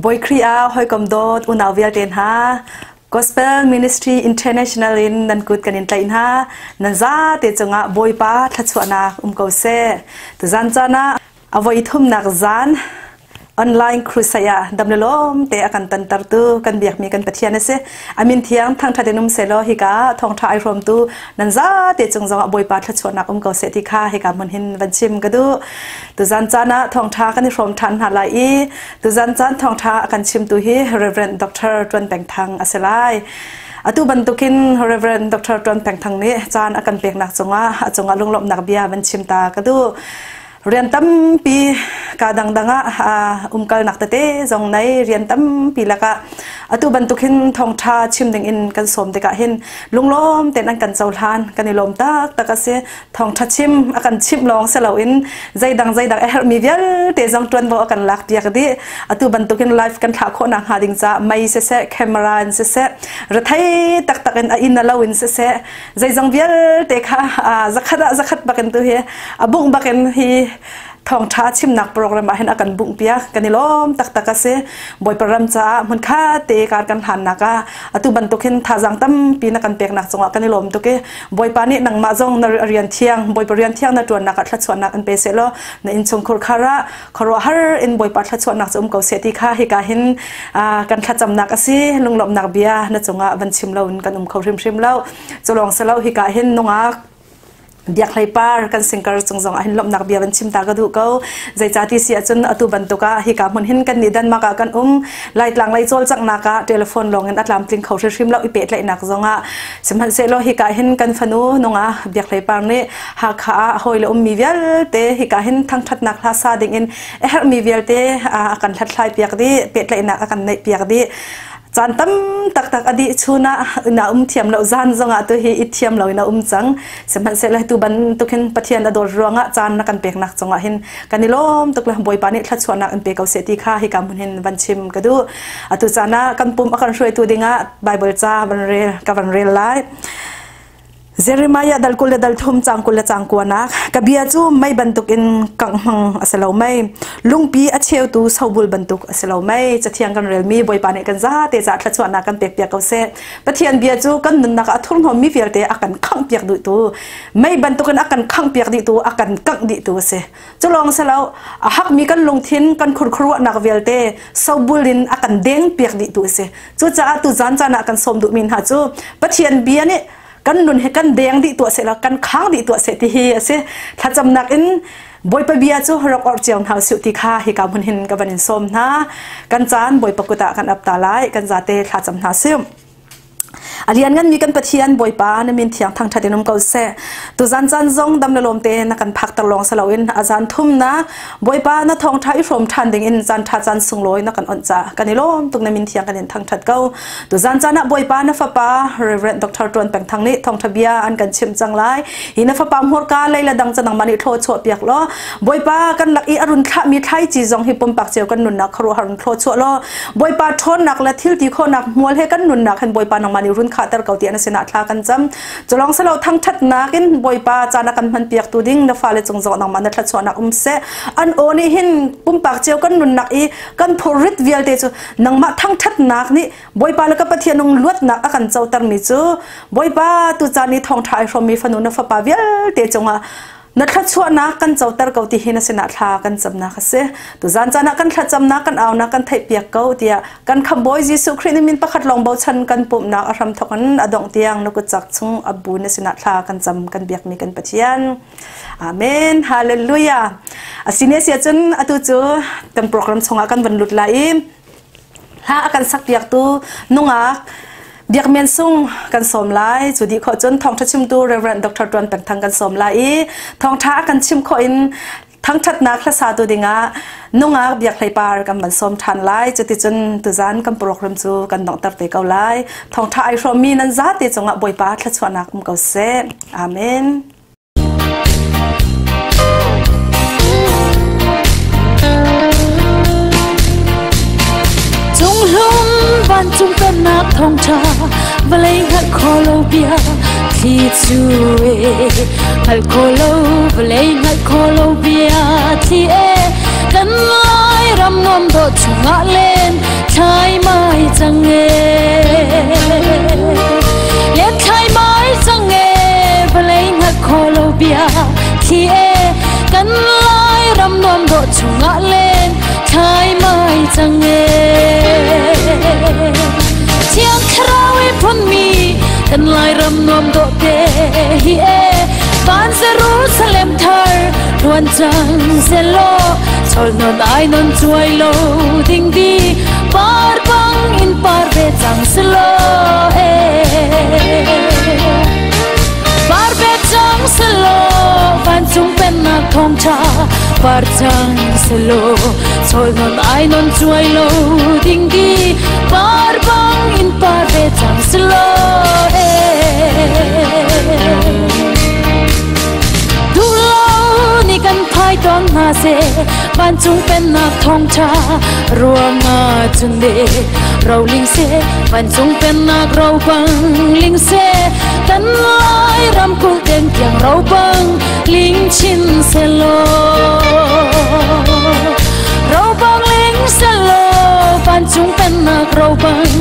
Bawi Khrih ah hawikom dawt unau vialte hna, Gospel Ministry International in nan kut kan in tlaih hna. Nan zate cungah Bawipa thluachuahnak um ko seh. Tuzan caan ah a voi thumnak zan online crusade ah dam le lawm te a kan tantertu kan biakmi kan Pathian a si. Amin thiang thangthat in um selaw hika thawngtha ai hrawmtu nan zate cung zongah Bawipa thluachuahnak um ko seh ti kha hika hmun hin van chim ka duh. Tuzan caan ah thawngtha kan i hrawm ṭhan hna lai i tuzan caan thawngtha a kan chimtu hi Reverend Dr. Tuan Peng Thang a si lai. Atu bantukin Reverend Dr. Tuan Peng Thang nih caan a kan peknak cungah a cungah lunglawmhnak bia van chim ta ka duh. Rian tampi ka dangdang ah umkalnak tete zong nei rian tampi lakah atu bantuk hin thawngtha chim ding in kan sawm tikah hin lunglawm ten an kan cohlan kan i lawm tak tak a si. Thawngtha chim a kan chimh lawng si loin zeidang zeidang a herhmi vialte zong ṭuanvo a kan lak piak dih. Atu bantukin live kan thlah khawh nakhnga ding caah mei siseh, camera in siseh, rethei taktak in a inn a lo in siseh, zeizong vialte kha zakhat ah zakhat bakin tu hi a bungh bakin hi thawngṭha chimnak program ah hin a kan bungh piak. Kan i lawm taktak a si. Bawipa ram caah hmunkhat te kar kan hlannak ah atu bantuk hin thazaang tampi na kan peknak cungah kan i lawm tuk i Bawipa nih nangmah zong na rian thiang Bawipa rian thiang na ṭuannak ah thluachuahnak an pe seh law na innchungkhur khar ah khuaruahhar in Bawipa thluachuahnak cu um ko seh ti kha hika hin kan thlacamnak a si. Lunglawmhnak bia na cungah van chim loin kan um kho hrimhrim lo. Cu lawng si lo, hika hin nungak Biak Hlei Par kan singkar cung zong ah hin lawmhnak bia van chim ta ka duh ko. Zeicati si ahcun atu bantuk ah hika hmun hin kan nih Denmark ah kan um. Laitlang lei cawlcanghnak ah telephone lawng in a tlamtling kho hrimhrim lo i pehtlaihnak zong ah. Sihmanhsehlaw hika hin kan fanu nungak Biak Hlei Par nih Hakha ah hawi le ummi vialte hika hin thangṭhatnak hla sa ding in a herhmi vialte a kan hlathlai piak dih, pehtlaihnak a kan neih piak dih. Caan tam taktak a dih chun ah na um thiam lo, zan zongah tu hi i thiam lo in a um cang. Sihmanhsehlaw tu bantuk hin Pathian a dawt ruangah caan na kan peknak cungah hin kan i lawm tuk le Bawipa nih thluachuahnak in pe ko seh ti kha hika hmun hin van chim ka duh. Atu caan ah kan pum a kan hruaitu dingah Bible ca van rel ka van rel lai. Jeremiah dal 20 le dal 3 caang 20 le caang 9nak ka bia cu mei bantukin kangh hmang a si lo mei, lungpi a cheutu sobul bantuk a si lo mei. Cathiang kan relmi Bawipa nih kan zate ca thluachuahnak kan pek piak ko seh. Pathian bia cu kan nunnak ah a thurhnawmmi vialte a kan khangh piak duhtu, mei bantukin a kan khangh piak dihtu, a kan kangh dihtu a si. Cu lawng si lo, a hakmi kan lungthin, kan khurkhuruahnak vialte sobul in a kan deng piak dihtu a si. Cucaah tu zan caan ah kan sawm duhmi hna cu Pathian bia nih kan nun hi kan deng dih tuah seh law kan khang dih tuah seh ti hi a si. Thlacamnak in Bawipa bia cu rak orh cio hna usih ti kha hika hmun hin ka van in sawm hna. Kan caan Bawipa kut ah kan ap ta lai. Kan zate thlacam hna sih. A liannganmi kan Pathian Bawipa na min thiang thangṭhat in um ko seh. Tuzan caan zong dam le lawm te na kan phakter lawng si loin a zan thumnak Bawipa na thawngṭha i hrawm ṭhan ding in caan ṭha caan sunglawi na kan onh caah kan i lawm tuk. Na min thiang kan in thangṭhat ko. Tuzan caan ah Bawipa na fapa Reverend Dr. Tuan Peng Thang nih thawngṭha bia an kan chimh cang lai. Hi na fapa hmurka lei le dang ca nangmah nih thlaw chuah piak law Bawipa kan lak i a run thlahmi thlaici zong hi pumpak cio kan nunnak khuaruahhar in thlaw chuah law Bawipa ṭhawnnak le thil ti khawhnak hmual he kan nunnak hin Bawipa nangmah nih run khahter ko ti an sinah thla kan cam. Culong selo thangṭhatnak in Bawipa caan a kan hman piaktu ding na fale cung zong nangmah na thluachuahnak um seh. An aw nih hin pumpak cio kan nunnak i kan phurrit vialte cu nangmah thangṭhatnak nih Bawipa le ka Pathian nung luatnak a kan cotermi cu Bawipa tu caan i thawngṭha ai hrawmmi fanu na fapa vialte cungah na thluachuahnak kan coter ko ti hi na sinah thla kan camnak a si. Tuzan caan ah kan thlacamnak kan aunak kan theihpiak ko tiah kan khambawi Jesuh Khrih nih min pakhat lawng bochan kan pumhnak a hramthawk in a dongh tiang na kutcak chung a bu na sinah thla kan cam kan biakmi kan Pathian. Amen. Hallelujah. Asine sia cun atu cu kan program chungah kan van lut lai i hla a kan sakpiaktu nungak Biak Men Sung kan sawm lai. Cu dih khawh cun thawngṭha chimtu Reverend Dr. Tuan Peng Thang kan sawm lai i thawngṭha a kan chim khawh in thangṭhatnak hlasa tu dingah nungak Biak Hlei Par kan van sawm ṭhan lai. Cuticun tuzan kan program cu kan donghter te ko lai. Thawngṭha ai hrawmmi nan zate cungah Bawipa thluachuahnak um ko seh. Amen. Cunghlum vancung pennak thawngṭha vawlei hngalh khawh lo bia thli cu e hngalh khawh lo vawlei hngalh khawh lo bia thli e kan lai ram. ram nuam dawh chungah len thlai mai cang e. Len thlai mai cang e, vawlei hngalh khawh lo bia thli e, kan lai ram nuam dawh chungah len thlai mai cang e. Thiang Thlarau i phunmi kan Lairam nuam dawh te hi e, van Jerusalem thar luan cang selaw, chol non ai non chuai lo ding di par bang in par ve cang selaw e. Par ve cang selaw, vancung pennak thawngṭha par cang selaw, chol non ai non chuai lo ding di par bang in par ve cang selaw e. Duhlo ni kan phai tawn hna seh, vancung pennak thawngṭha ruangah cun le roling seh, vancung pennak ro bang ling seh, kan lai ram kulh deng tiang ro bang ling chin selaw, ro bang ling selaw, vancung pennak ro bang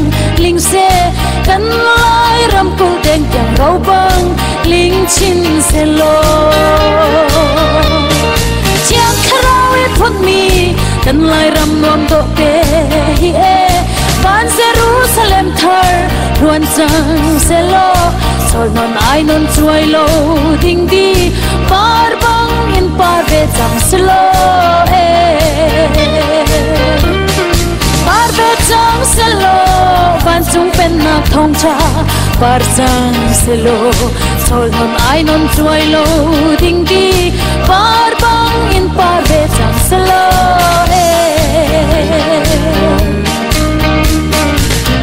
ling seh, kan lai ram kulh deng tiang ro bang ling chin selaw. Thiang Thlarau i phunmi kan Lairam nuam dawh te hi e, van Jerusalem thar luan cang selaw, sol non ai non chuai lo ding di par bang in par ve cang selaw e. Par ve cang selaw, vancung pennak thawngṭha par cang selaw, sol non ai non chuai lo ding di par bang in par ve cang selaw e.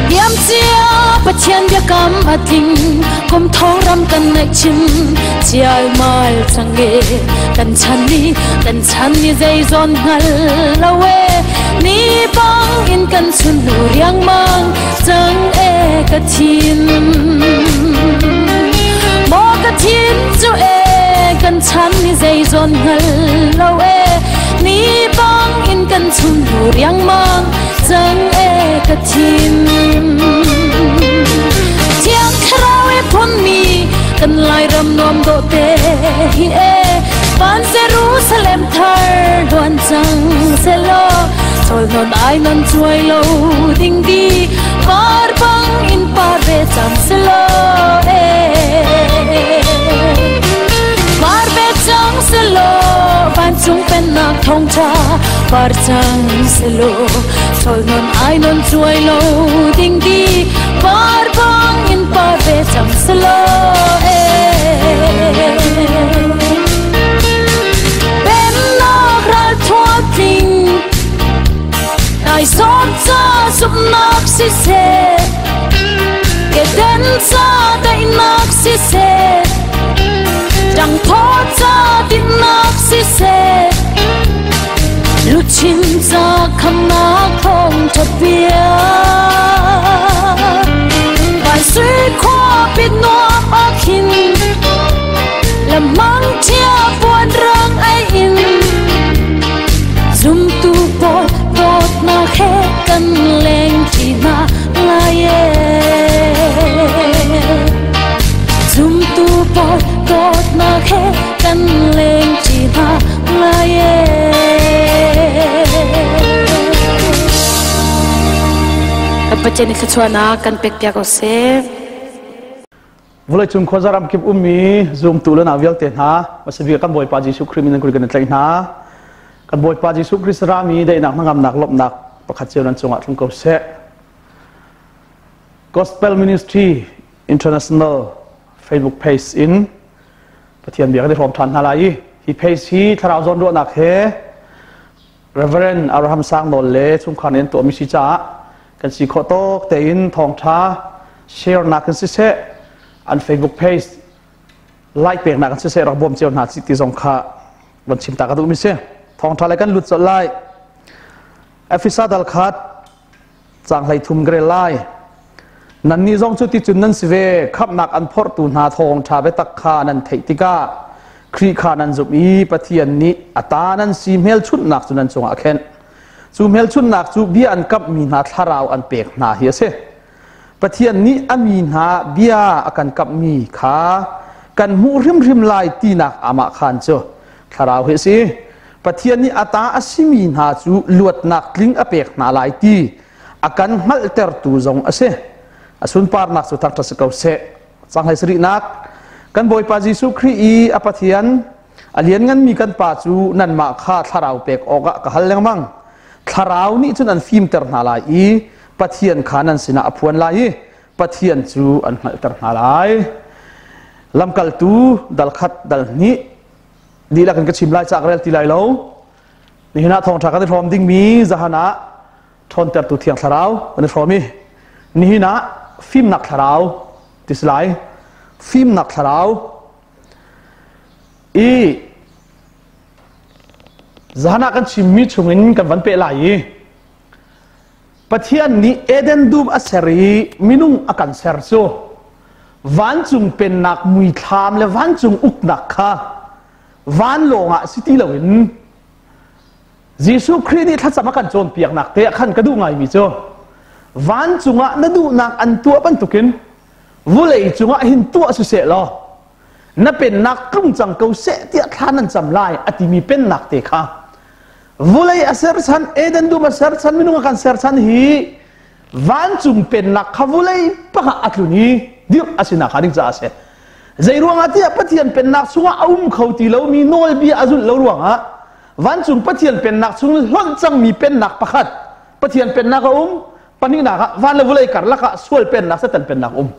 Diam cia Pathian biakam a tling, kum thong ram kan naih chin chial mal cang e, kan chan ni kan chan ni zeizon hngal lo e, ni bang in kan chun nu riangmang cang e. Ka thin maw ka thin cu e, kan chan ni zeizon hngal lo e, ni bang in kan chun nu riangmang cang e. Ka thin Thiang Thlarau i phunmi kan Lairam nuam dawh te hi e, van Jerusalem thar luan cang selaw, chol non ai non chuai lo ding di par bang in par ve cang selaw e. Par ve cang selaw, vancung pennak thawngṭha par cang selaw, chol non ai non chuai lo ding di par bang in par ve cang selaw e. Pennak ral thuat tling nai som ca zumhnak siseh, keden ca daihnak siseh, ṭangphaw ca dinnak siseh, luchin ca khamnak thawngṭha bia, van sui khua pit nuam ah khin lamang ṭhia puan rang ai in, zumtu pawl dawtnak he kan leng ṭi hna lai e. Zumtu pawl dawtnak he kan leng ṭi hna lai e. Kan Pathian nih thluachuahnak kan pek piak ko seh. Vawleicung khuaza ramkip ummi zumtu le na vialte hna, masabia kan Bawipa Jesuh Khrih min kan tlaih hna. Kan Bawipa Jesuh Khrist rami daihnak, hnangamnak, lawmhnak pakhat cio nan cungah tlung ko seh. Gospel Ministry International Facebook page in Pathian bia kan i hrawm ṭhan hna lai i hi page hi thlarau zawnruahnak he Reverend Abraham Sang Nawl le chungkhar nih an tuahmi si caah kan si khawh tawk tein thawngṭha share nak in siseh, an Facebook page like peknak in siseh, rak bawm cio hna ti zong kha von chim ta ka duhmi si. Thawngṭha le kan lut colh lai. Efesa dal khat caang 13 ka rel lai. Nannih zong cu ticun nan si ve, khamhnak an phorhtu hna thawngṭha biatak kha nan theih tikah Khrih kha nan zumh i Pathian nih a ta nan si hmelchunhnak cu nan cungah a khenh. Cu hmelchunhnak cu bia an kamhmi hna thlarau an pek hna hi a si. Pathian nih a mi hna bia a kan kamhmi kha kan hmuh hrimhrim lai tinak amah khan cu thlarau hi a si. Pathian nih a ta a simi hna cu luatnak tling a pek hna lai ti a kan hngalhtertu zong a si. A sunparnak cu thangṭhat si ko seh. Cang sarihnak kan Bawipa Jesuh Khrih i a Pathian a liannganmi kan Pa cu nanmah kha thlarau pek awkah ka hal lengmang. Thlarau nih cun an fimter hna lai i Pathian kha nan sinah a phuan lai i Pathian cu an hngalhter hna lai. Lamkaltu dal khat dal hnih dihlak in ka chim lai ca ka rel ti lai lo. Nihin ah thawngṭha kan i hrawm dingmi zahan ah ṭhawntertu Thiang Thlarau kan i hrawm i nihin ah fimnak thlarau ti si lai. Fimnak thlarau i zahan ah kan chimmi chungin kan van peh lai i Pathian nih Eden dum a ser i minung a kan ser cu vancung pennak muithlam le vancung uknak kha vanlawng ah si ti loin Jesuh Khrih nih thlacam a kan cawnpiaknak te ah khan ka duh ngaimi cu vancung ah na duhnak an tuah bantukin vulei cungah hin tuah siseh law na pennak tlung cang ko seh tiah thla nan cam lai a timi pennak te kha vulei a ser chan Eden dum a ser chan minung a kan ser chan hi vancung pennak kha vulei pakah a tlun i dirh a si nak ding caah a si. Zei ruangah tiah Pathian pennak chungah a um kho ti lomi nawlbia a zulh lo ruangah vancung Pathian pennak chung hlonh cangmi pennak pakhat Pathian pennak a um. Pahnihnak ah van le vawlei karlak ah sual pennak Satan pennak um.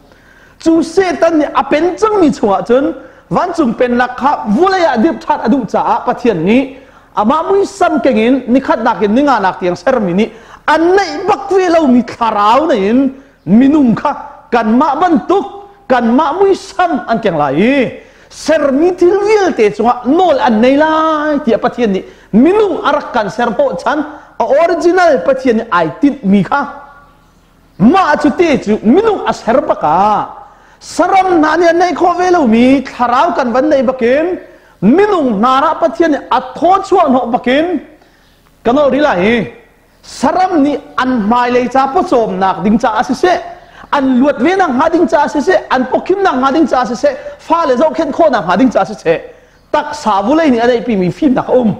Cu Satan nih a pen cangmi chungah cun vancung pennak kha vawlei ah dirh ṭhan a duh caah Pathian nih amah muisam kengin nikhatnak in ninganak tiang sermi nih an neih bak ve lomi thlarau nei in minung kha kanmah bantuk kanmah muisam an keng lai i sermi thil vialte cungah nawl an nei lai tiah Pathian nih minung a rak kan ser hnawh chan a original Pathian nih ai tinhmi kha mah cu te cu minung a ser bakah saram hna nih an neih khawh ve lomi thlarau kan van neih bakin minung hna ah Pathian nih a thaw chuah hnawh bakin kan ol rih lai hi saram nih an hmailei ca pawcawmnak ding caah siseh, an luat ve nak hnga ding caah siseh, an pawkhimnak hnga ding caah siseh, fale zohkhenh khawhnak hnga ding caah siseh, taksa vulei nih a neihpimi fimnak a um.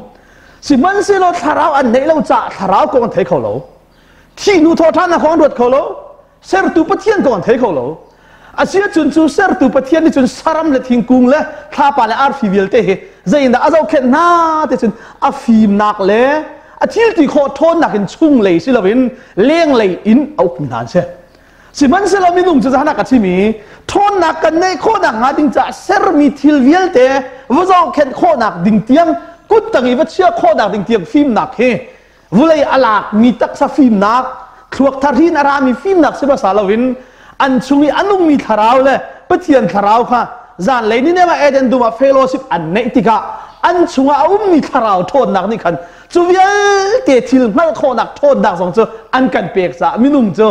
Sihmanhsehlaw thlarau an neih lo caah thlarau kong an thei kho lo, thih hnu thawhṭhannak kong an ruat kho lo, sertu Pathian kong an thei kho lo. Asiahcun cu sertu Pathian nih cun saram le thingkung le thlapa le arfi vialte hi zeiindah a zohkhenh hna ti cun a fimnak le a thilti khawh ṭhawnnak in chunglei si loin lenglei in a ukmi hna an si. Sihmanhsehlaw minung cu zahan ah ka chim i ṭhawnnak kan neih khawhnak hnga ding caah sermi thil vialte va zohkhenh khawhnak ding tiang kuttang i va chiah khawhnak ding tiang fimnak hi vulei a lakmi taksa fimnak, thluak tharhin a rami fimnak si hmasa loin an chung i a nungmi thlarau le Pathian thlarau kha zanlei ni nem ah Eden dum ah fellowship an neih tikah an chungah a ummi thlarau ṭhawnnak nih khan cu vialte thil hngalh khawhnak ṭhawnnak zong cu an kan pek caah minung cu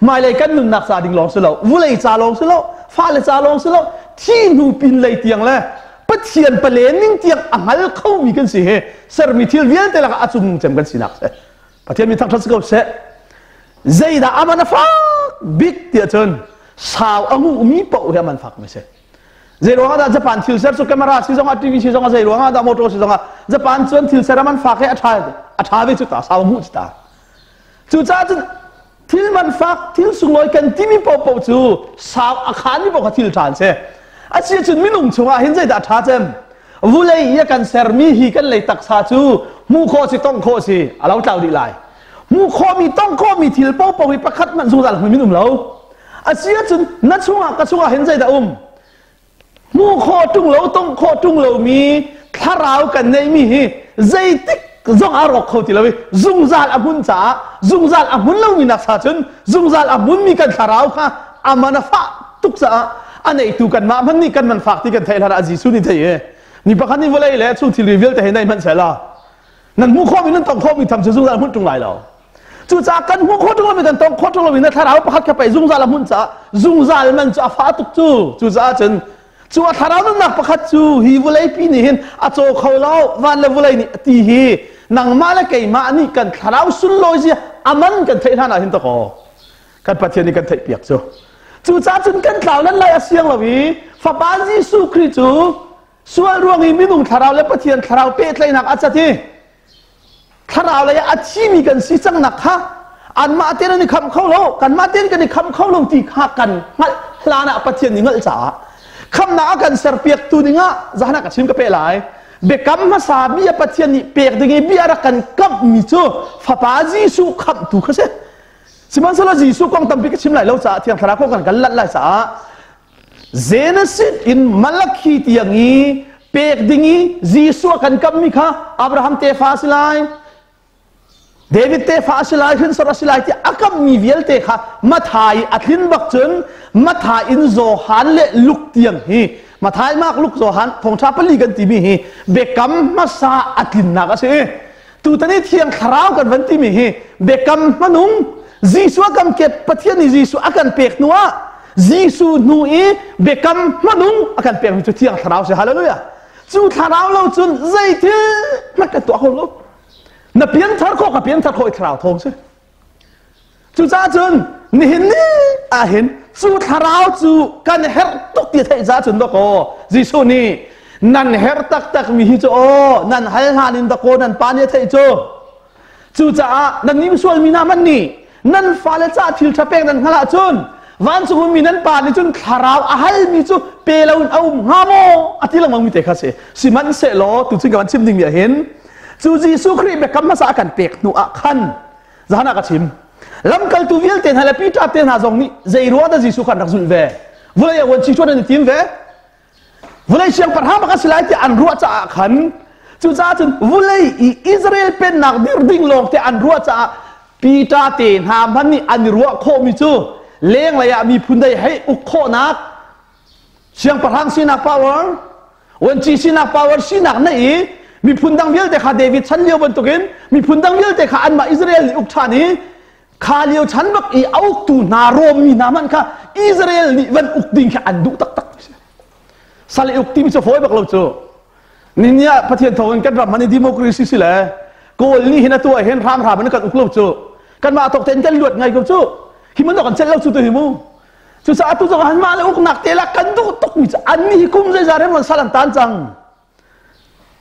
hmailei kan nunnak ca ding lawng si lo, vulei ca lawng si lo, fale ca lawng si lo, thi hnu pin lei tiang le Pathian palen ning tiang a hngal khomi kan si hi sermi thil vialte lakah a cung cem kan sinak si. Pathian mi thangṭhat si ko seh. Zeidah aman a fak bik tiah cun sau a nguhmi paoh hi aman fak mi si. Zei ruangah dah Japan thil ser cu camera si zongah, TV si zongah, zei ruangah dah motor si zongah Japan cun thil ser aman fak hi a ṭha a ṭha ve cu ta, sau a nguh cu ta. Cucaah cun thil man fak, thil sunglawi kan timi paohpaoh cu sau a khaanmi paoh kha thil ṭha an si. Asiahcun minung chungah hin zeidah a ṭha cem? Vulei i a kan sermi hi kan lei taksa cu hmuh khawh si, tongh khawh si, a lo tlau dih lai. Hmuh khawhmi, tongh khawhmi thil paohpaoh hi pakhat hmanh zungzal hmun min um lo. Asiahcun na chungah ka chungah hin zeidah um? Hmuh khawh ṭung lo, tongh khawh ṭung lomi thlarau kan neihmi hi zeitik zong aa rawk kho ti lo i zungzal a hmun caah zungzal a hmun lomi nak sa cun zungzal a hmunmi kan thlarau kha a man a fah tuk caah a neitu kanmah hmanh nih kan man fak ti kan theih hlan ah Jesuh nih thei i mi pakhat nih vawlei le chung thilri vialte hi nei hmanh seh law nan hmuh khawhmi nan tongh khawhmi tham cu zungzal hmun ṭung lai lo. Cucaah kan hmuh khawh ṭung lomi, kan tongh khawh ṭung lomi na thlarau pakhat kha pei zungzal a hmunh caah zungzal man cu a fah tuk cu. Cucaah cun cu a thlarau nunnak pakhat cu hi vawleipi nih hin a caw kho lo, van le vawlei nih a ti hi. Nangmah le keimah nih kan thlarau sunlawi zia aman kan theih hlan ah hin takaw kan Pathian nih kan theih piak cu. Cucaah cun kan tlau lan lai a siang lo i Fapa Jesuh Khrih cu sual ruang i minung thlarau le Pathian thlarau pehtlaihnak a cat i thlarau lei a thimi kan si cangnak kha anmah tein an i khamh kho lo, kanmah tein kan i khamh kho lo ti kha kan hngalh hlan ah Pathian nih hngalh caah khamhnak a kan serpiaktu dingah zahan ah ka chim ka pe lai. Biakam hmasa bia Pathian nih pek ding i bia rak kan kamhmi cu Fapa Jesuh khamhtu kha si. Sihmanhsehlaw Jesuh kong tampi ka chim lai lo caah, Thiang Thlarau kong kan kan lanh lai caah, Genesis in Malakhi tiang i pek ding i Jesuh a kan kammi kha Abraham tefa a si lai, David tefa a si lai, hrinsor a si lai ti a kammi vialte kha Mathai a tlin bak cun Mathai in Johan le Luke tiang hi, Mathai, Mark, Luke, Johan thawngṭha pali kan timi hi biakam hmasa a tlinnak a si. Tutan i Thiang Thlarau kan van timi hi biakam hmanung Jesuh a kam kep Pathian nih Jesuh a kan pek hnu ah Jesuh hnu i biakam hmanung a kan pekmi cu Thiang Thlarau si. Hallelujah. Cu thlarau lo cun zeithil hmanh kan tuah kho lo. Na pianthar khawh ka pianthar khawh i thlarau thawng si. Cucaah cun nihin ni ah hin cu thlarau cu kan herh tuk ti theih ca cun dakaw Jesuh nih nan herh taktak mi hi cu aw nan hal hlan in dakaw nan pa nih a theih cu. Cucaah nan nih sual mi hna hmanh nih nan fale ca thil ṭha pek nan hngalh ahcun vancung ummi nan pa nih cun thlarau a halmi cu pe loin a um hnga maw a ti lengmang mi te kha si. Sihmanhsehlaw tu cun ka van chim dingmi ah hin cu Jesuh Khrih biakam hmasa a kan pek hnu ah khan zahan ah ka chim. Lamkaltu vialte hna le Peter te hna zong nih zei ruang dah Jesuh kha an rak zulh ve? Vawlei ah vuanci ṭuan an i tim ve. Vawlei siangpahrang bak a si lai tiah an ruah caah khan, cucaah cun vawlei i Israel pennak dir ding lawng te an ruah caah Peter te hna hmanh nih an i ruah khawhmi cu lenglei ah miphun dei hei uk khawhnak siangpahrang sinak power, vuanci sinak power sinak neih i miphun dang vialte kha David chan lio bantukin miphun dang vialte kha anmah Israel nih uk ṭhan i kha lio chan bak i a uktu hna Rom mi hna hmanh kha Israel nih van uk ding kha an duh taktak. Sal i uk timi cu fawi bak lo cu. Nihin ah Pathian thawngin kan ram hman i democracy si le Kawl nih hin atu ah hin hramhram in kan uk lo cu. Kanmah tawk tein kan luat ngai ko cu. Hi mun kan celh lo cu tu hi mu. Cucaah tu zong mah le uknak te la kan duh tuk mi cu an nih kum zeizah rem sal an tan cang.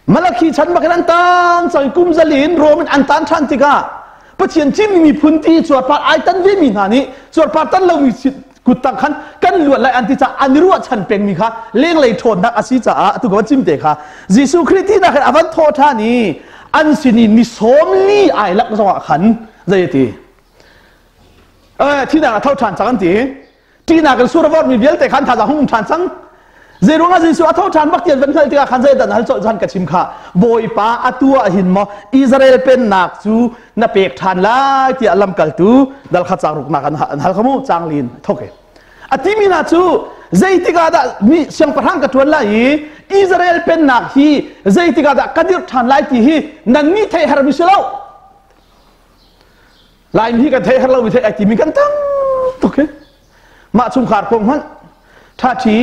Malakhi chan bakin an tan cang, kum zalin Rom in an tan ṭhan tikah Pathian thimmi miphun ti cuarpar ai tan ve mi hna nih cuarpar tan lomi kut tang khan kan luat lai an ti caah an i ruahchan pengmi kha lenglei ṭhawnnak a si caah atu ka van chim te kha Jesuh Khrih tinak in a van thawh ṭhan i an sin i ni 40 ai lak zongah khan zei a ti? Thihnak a tho ṭhan cang an ti. Ṭihnak in sur a vorhmi vialte khan thazaang hung um ṭhan cang. Zei ruangah Jesuh a tho ṭhan bak ti an van hngalh tikah khan zeidah na hal colh chan ka chim kha. Bawipa, atu ah hin maw Israel pennak cu na pek ṭhan lai tiah lamkaltu dal kha caang ruknak an hal kha mu caang lin thok e. A timi hna cu zeitik ah dah mi siangpahrang ka ṭuan lai i Israel pennak hi zeitik ah dah ka dirh ṭhan lai ti hi nannih theih hermi si lo. Laimi hi kan theih har lomi theih ai timi kan tam tuk hi. Mah chungkhar kong hmanh ṭhaṭhi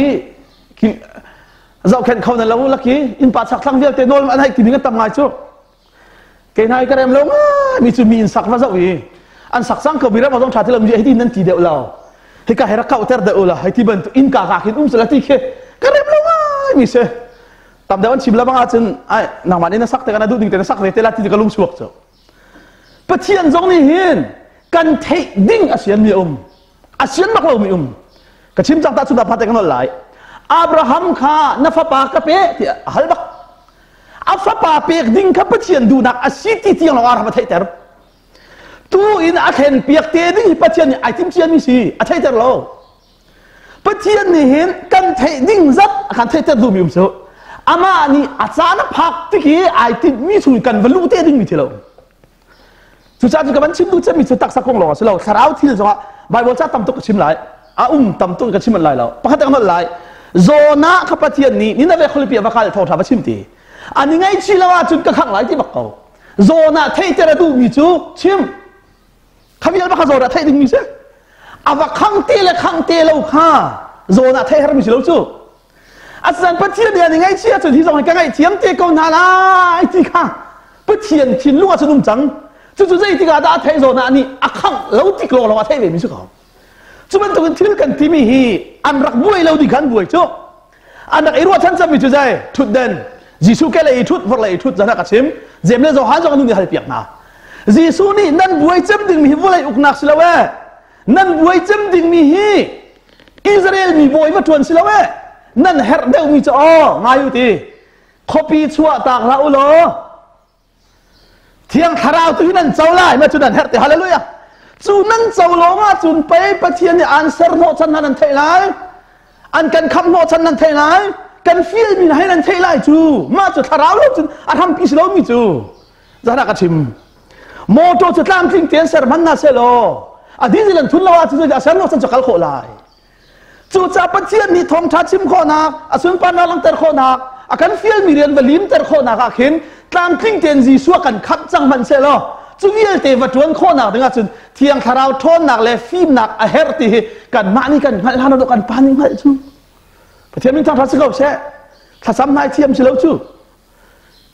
zohkhenh kho na lo laki innpa chakthlang vialte nawl an hai timi kan tam ngai cu. Kei hna hi ka rem lo ngai mi cu mi inn sak va zoh i an sak cang ko mi ram zong ṭha ti lo mi hei ti nan ti deuh lo. Hika he rak kauhter deuh la hei ti bantuk inn ka ka khin um sala ti khi ka rem lo ngai mi si. Tam deuh an chim la bang ahcun ai nangmah nih na sak te kana duh ding te na sak ve te la ti ka lung chuak cu. Pathian zong nih hin kan theih ding a sian mi a um. A sian bak lomi um. Ka chim cang ta chun pha te kan lai. Abraham kha na fapa ka pe tiah a hal bak. A fapa pek ding kha Pathian duhnak a si ti tiang lawng Abraham a theihter. Tu in a thlen piak te ding hi Pathian nih ai tim ciami si a theihter lo. Pathian nih hin kan theih ding zat a kan theihter duhmi um cu. Amah nih a caan a phak tik i ai tinhmi chung kan va luh te dingmi thi lo. Cucaah cu ka van chim duh cemmi cu taksa kong lawng a si lo. Thlarau thil zongah Bible ca tam tuk ka chim lai. A um tam tuk ka chim lai lo. Pakhat ka nolh lai. Jonah kha Pathian nih Nineveh khualipi a va kal thawngṭha va chim ti. An i ngaihchih lo ahcun ka khangh lai ti bak ko. Jonah theihter a duhmi cu chim. Kha vial bak kha Jonah theih dingmi si. A va khang te le khang te lo kha Jonah theih hermi si lo cu. Asinain Pathian nih an i ngaihchih ahcun hi zong hi ka ngaihthiam te ko hna lai ti kha. Pathian thinlung ah cun um cang. Cucu zeitik ah dah a theih zawn ah nih a khangh lo tik lawnglawng a theih ve mi si ko. Cu bantukin thil kan timi hi an rak buai lo ding kha an buai cu. An rak i ruahchan cangmi cu zei ṭhutden Jesuh ke lei i ṭhut vorh lei i ṭhut zan a ka chim. Jeim le Johan zong an nu nih halpiak hna. Jesuh nih nan buai cem dingmi hi vawlei uknak si lo ee. Nan buai cem dingmi hi Israel mi bawi va ṭuan si lo ee. Nan herh deuhmi cu aw ngai u ti. Khuapi chuah tak hlah u law Thiang Thlarau tu hi nan co lai ma cu nan herh te hallelujah. Cu nan co lawng ah cun pei Pathian nih an ser hnawh chan hna nan theih lai. An kan khamh hnawh chan nan theih lai. Kan feel mi hei nan theih lai cu. Mah cu thlarau lo cun a hrampi si lo mi cu. Zan ah ka chim. Motor cu tlamtling tein ser hman na se law a diesel an thun lo ah cun a ser lo chan cu kal khawh lai. Cucaah Pathian nih thawngṭha chim khawhnak, a sunparnak langhter khawhnak, a kan fialmi rian va limter khawhnak ah khin tlamtling tein Jesuh a kan khamh cang hmanh sehlaw cu vialte va ṭuan khawhnak dingah cun Thiang Thlarau ṭhawnnak le fimnak a herh ti hi kanmah nih kan hngalh hlan lo kan Pa nih hngalh cu. Pathian min thangṭhat si ko seh. Thlacam nai thiam si lo cu.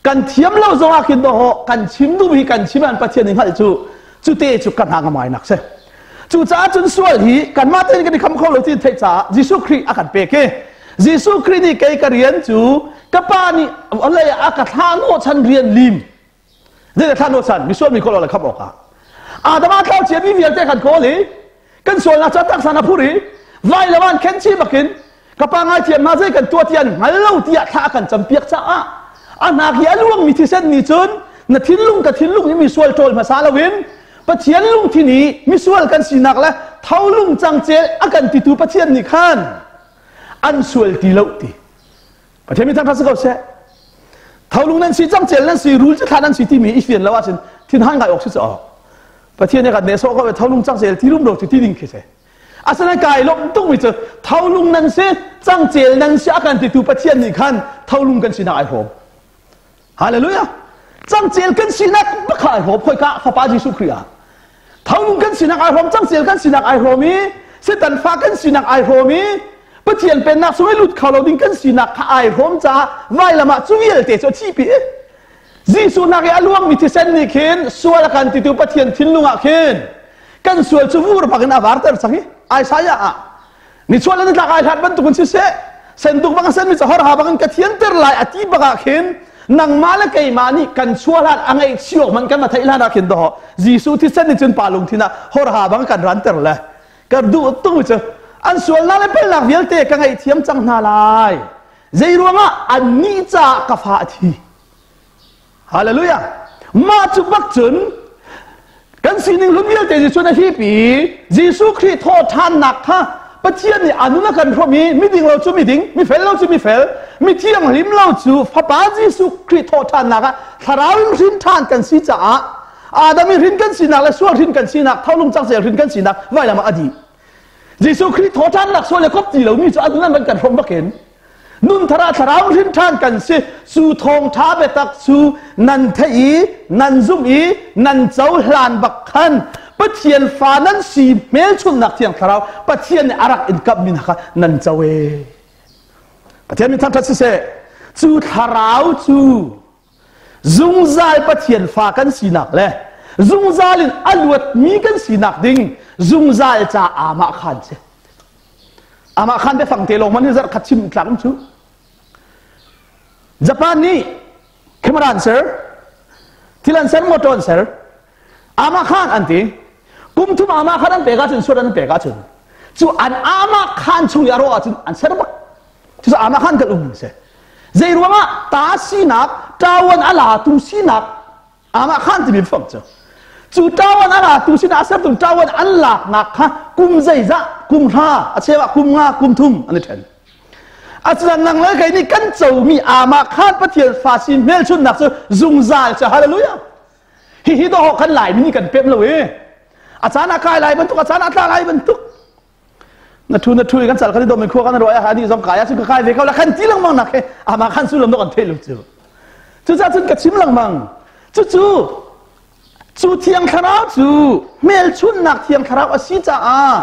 Kan thiam lo zongah khin dawh kan chim duh hi kan chim an Pathian nih hngalh cu cu te cu ka hna ngamai nak si. Cucaah cun sual hi kanmah tein kan i kham kho lo ti theih caah Jesuh Khrih a kan pek i Jesuh Khrih nih kei ka rian cu ka pa nih lei ah a ka thlah hnawhchan rian lim zei ka thlah hnawhchan misual mi kawl le khamh awkah Adam ah thlau cia mi vialte kan kawl i kan sualnak cu taksa na phur i vailam an khen chih bakin ka pa ngaithiam hna zei kan tuah ti an hngal lo tiah thla a kan campiak caah a hnak i a luangmi thisen nih cun na thinlung ka thinlung i misual ṭawl hmasa loin Pathian lungthin i misual kan sinak le tholung cangcel a kan titu Pathian nih khan an sual ti lo ti Pathian mi thangṭhat si ko seh tholung nan si cangcel nan si rul ci thla nan si timi i fian lo ahcun thinhang ngai awk si caw Pathian nih kan nehsawh ko tholung cangcel ti rum ro ti ding khi si Asinain kai lawmh tukmi cu tholung nan si, cangcel nan si a kan titu Pathian nih khan tholung kan sinak ai hrawm. Hallelujah! Cangcel kan sinak bakha ai hrawm khoi ka Fapa Jesuh Khrih ah. Tholung kan sinak ai hrawm, cangcel kan sinak ai hrawm i Satan fa kan sinak ai hrawm i Pathian pennak sung i lut kho lo ding kan sinak kha ai hrawm caah vailam ah cu vialte cu a thi pi. Jesuh nak i a luangmi thisen nih khin sual a kan titu Pathian thinlung ah khin kan sual cu vur bak in a varter cang i Isaiah ah nichuah le nitlak ai hlat bantukin siseh senduk bang a senmi cu horha bangin ka thianter lai a ti bak ah khin nangmah le keimah nih kan chuahlan a ngaihchiawk hmanh kan va theih hlan ah khin dawh Jesuh thisen nih cun pa lungthin ah horha bang kan ranter le ka duh tung cu an sualnak le palnak vialte ka ngaihthiam cang hna lai zei ruangah annih caah ka fa a thi Hallelujah. Mah cu bak cun kan sining hlun vialte Jesuh na hip i Jesuh Khrih thawhṭhannak kha Pathian nih a nun a kan hrawm i miding lo cu miding, mifel lo cu mifel, mithianghlim lo cu Fapa Jesuh Khrih thawhṭhannak ah thlarau in hrin ṭhan kan si caah Adam i hrin kan sinak le sual hrin kan sinak, tholung cangcel hrin kan sinak vailam ah a dih. Jesuh Khrih thawhṭhannak sual le kop ti lomi cu a nun an kan hrawm bakin Nunthar ah thlarau hrin ṭhan kan si. Cu thawngṭha biatak cu nan theih i nan zumh i nan cohlan bak khan Pathian fa nan si hmelchunhnak thiang thlarau Pathian nih a rak in kamhmi hna kha nan co e. Pathian min thangṭhat siseh. Cu thlarau cu zungzal Pathian fa kan sinak le zungzal in a luatmi kan sinak ding zungzal ca aamah khan si. Amah khan biafang te lawng man hi zarh khat chim tlak um cu. Japan nih camera an ser, thil an ser, motor an ser. Amah khan an ti. Kum thum amah khan an pek ahcun suat an pek ahcun cu an amah khan chung i a rawh ahcun an ser bak. Cucu amah khan kan um si. Zei ruangah ta sinak, ṭawan a latu sinak Amah khan timi fang cu cu ṭawan a latu sinah a sertu ṭawan an laknak kha kum zeizah kum hra a cheu ah kum nga kum thum an i ṭhen. Asinain nang le kei nih kan comi amah khan Pathian fa sin hmelchunhnak cu zungzal cu hallelujah. Hihi dawh kan Laimi nih kan pem lo i a caan ah kai lai bantuk a caan ah tla lai bantuk na thu na thu kan cal kan i dom in khua kan ruah ah ani zong kai ah cun ka kai ve ko la kan ti lengmang nak he amah khan sullam kan theih lo cu cucaah cun ka chim lengmang cucu cu thiang thlarau cu hmelchunhnak thiang thlarau a si caah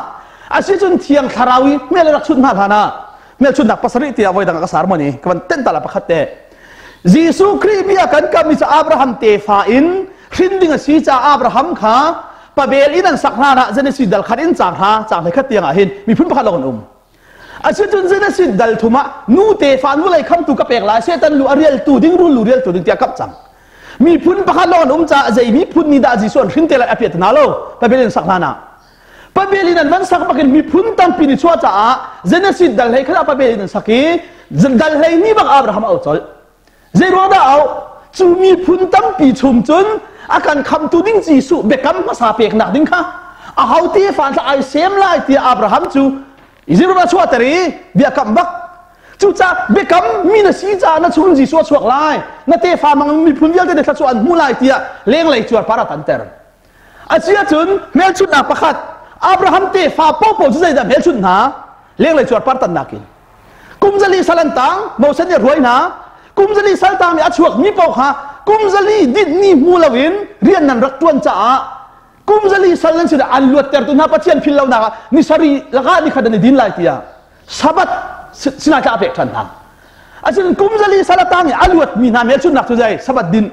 a si cun thiang thlarau i hmel rak chunh hna hlan ah hmelchunhnak pasarih tiah voi dang ka sar moni ka van tenh ta la pakhat te. Jesuh Khrih bia kan kam i cu Abraham tefa in hrin ding a si caah Abraham kha pabel in an sak hlan ah Genesis dal khat in cang hra cang hlei khat tiang ah hin miphun pakhat lawng an um. Asicun Genesis dal thum ah nu tefa nu lei khamtu ka pek lai Satan lu a rialtu ding rul lu rialtu ding tiah kap cang. Miphun pakhat lawng an um caah zei miphun nih dah Jesuh an hrin te lai a piat hna lo pabel in sak hlan ah. Pabel in an van sak bakin miphun tampi nih chuah caah Genesis dal hlei khat ah pabel in an sak i dal hlei ni bak Abraham a au colh. Zei ruang dah au? Cu miphun tampi chung cun a kan khamtu ding Jesuh biakam hmasa peknak ding kha a ho te fa thla ai sem lai tiah Abraham cu Israel a chuahter i biakam bak. Cucaah biakam mi na si caah na chung Jesuh a chuak lai. Na tefa mang miphun vialte nih thluachuah an hmu lai tiah lenglei cuarpar a tanter. Asiahcun hmelchunhnak pakhat Abraham tefa paohpaoh cu zeidah hmelchunh hna? Lenglei cuarpar tannak in. Kum zali sal an tang, Moses nih a hruai hna. Kum zali sal tang nih a chuakmi paoh kha kum zali dinh ni hmu loin rian nan rak ṭuan caah kum zali sal nan sinah an luattertu hna Pathian phil lonak ah ni sarih lakah ni khat an i din lai tiah Sabbath sinah tla a pek ṭhan hna. Asinain kum zali sal a tang i a luatmi hna hmelchunhnak cu zei? Sabbath din.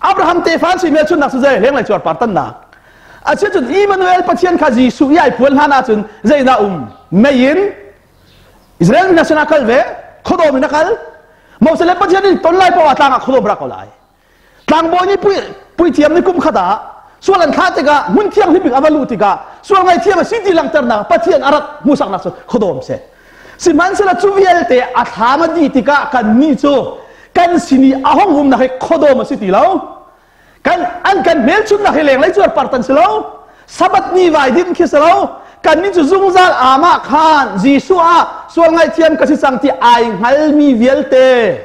Abraham tefa an si hmelchunhnak cu zei lenglei cuarpar tannak asicun Emmanuel Pathian kha Jesuh i ai puan hlan ahcun zeidah um mei in Israel mi hna sinah kal ve khuadawm in a kal Moses le Pathian in ton lai poah tlang ah khuadawm rak ko lai tlangbawi nih pui puithiam nih kum khat ah sual an thlah tikah hmun thianghlim bik a va luh tikah sual ngaihthiam a si ti langhternak Pathian a rat hmuhsaknak cu khuadawm si Sihmanhsehlaw cu vialte a thlam a dih tikah kannih cu kan sin i a hung umnak hi khuadawm a si ti lo. Kan an kan hmelchunhnak hi lenglei cuarpar tan si lo. Sabbath ni vai din khi si lo. Kannih cu zungzal amah khan Jesuh ah sual ngaihthiam ka si cang ti ai hngalmi vialte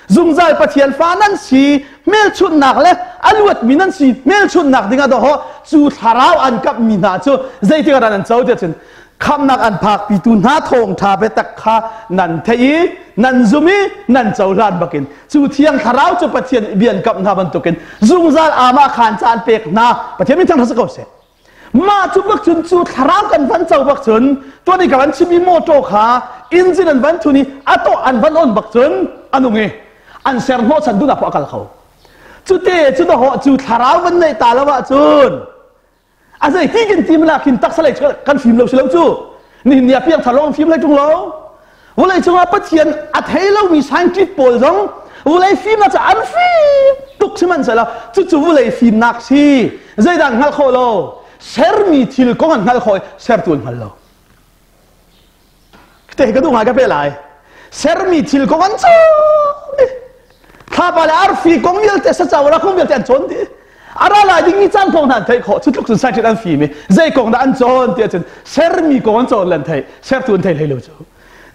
zungzal Pathian fa nan si hmelchunhnak le a luatmi nan si hmelchunhnak ding ah dawh cu thlarau an kapmi hna cu zeitik ah dah nan co tiah cun khamnak an phakpitu hna thawngṭha biatak kha nan theih i nan zum i nan cohlan bakin cu thiang thlarau cu Pathian bia an kamh hna bantukin zungzal amah khan caan pek hna Pathian min thangṭhat si ko seh. Mah cu bak cun cu thlarau kan van co bak cun tuan i ka van chimmi motor kha engine an van thun i a tawh an van on bak cun a nung i an ser hnawhchan duhnak poah a kal kho. Cute cu dawh cu thlarau van neih ta lo ahcun a zei ti kan tim la khin taksa lei kan fim lo si lo cu nihin ni a piang thar lawng fim hlei ṭung lo Vawlei cungah Pathian a thei lomi scientist pawl zong vawlei fimnak cu an fim tuk sihmanhsehlaw cucu vawlei fimnak si zeidah an hngalh khawh lo sermi thil kong an hngalh khawh i sertu an hngal lo te ka duh ngai ka pe lai sermi thil kong an cawn dih thlapa le arfi kong vialte sacaura kong vialte an cawn dih a ra lai dingmi caan kong hna an theih khawh cu tluk cun scientist an fim i zei kong dah an cawn tiah cun sermi kong an cawn le an theih sertu an thei hlei lo cu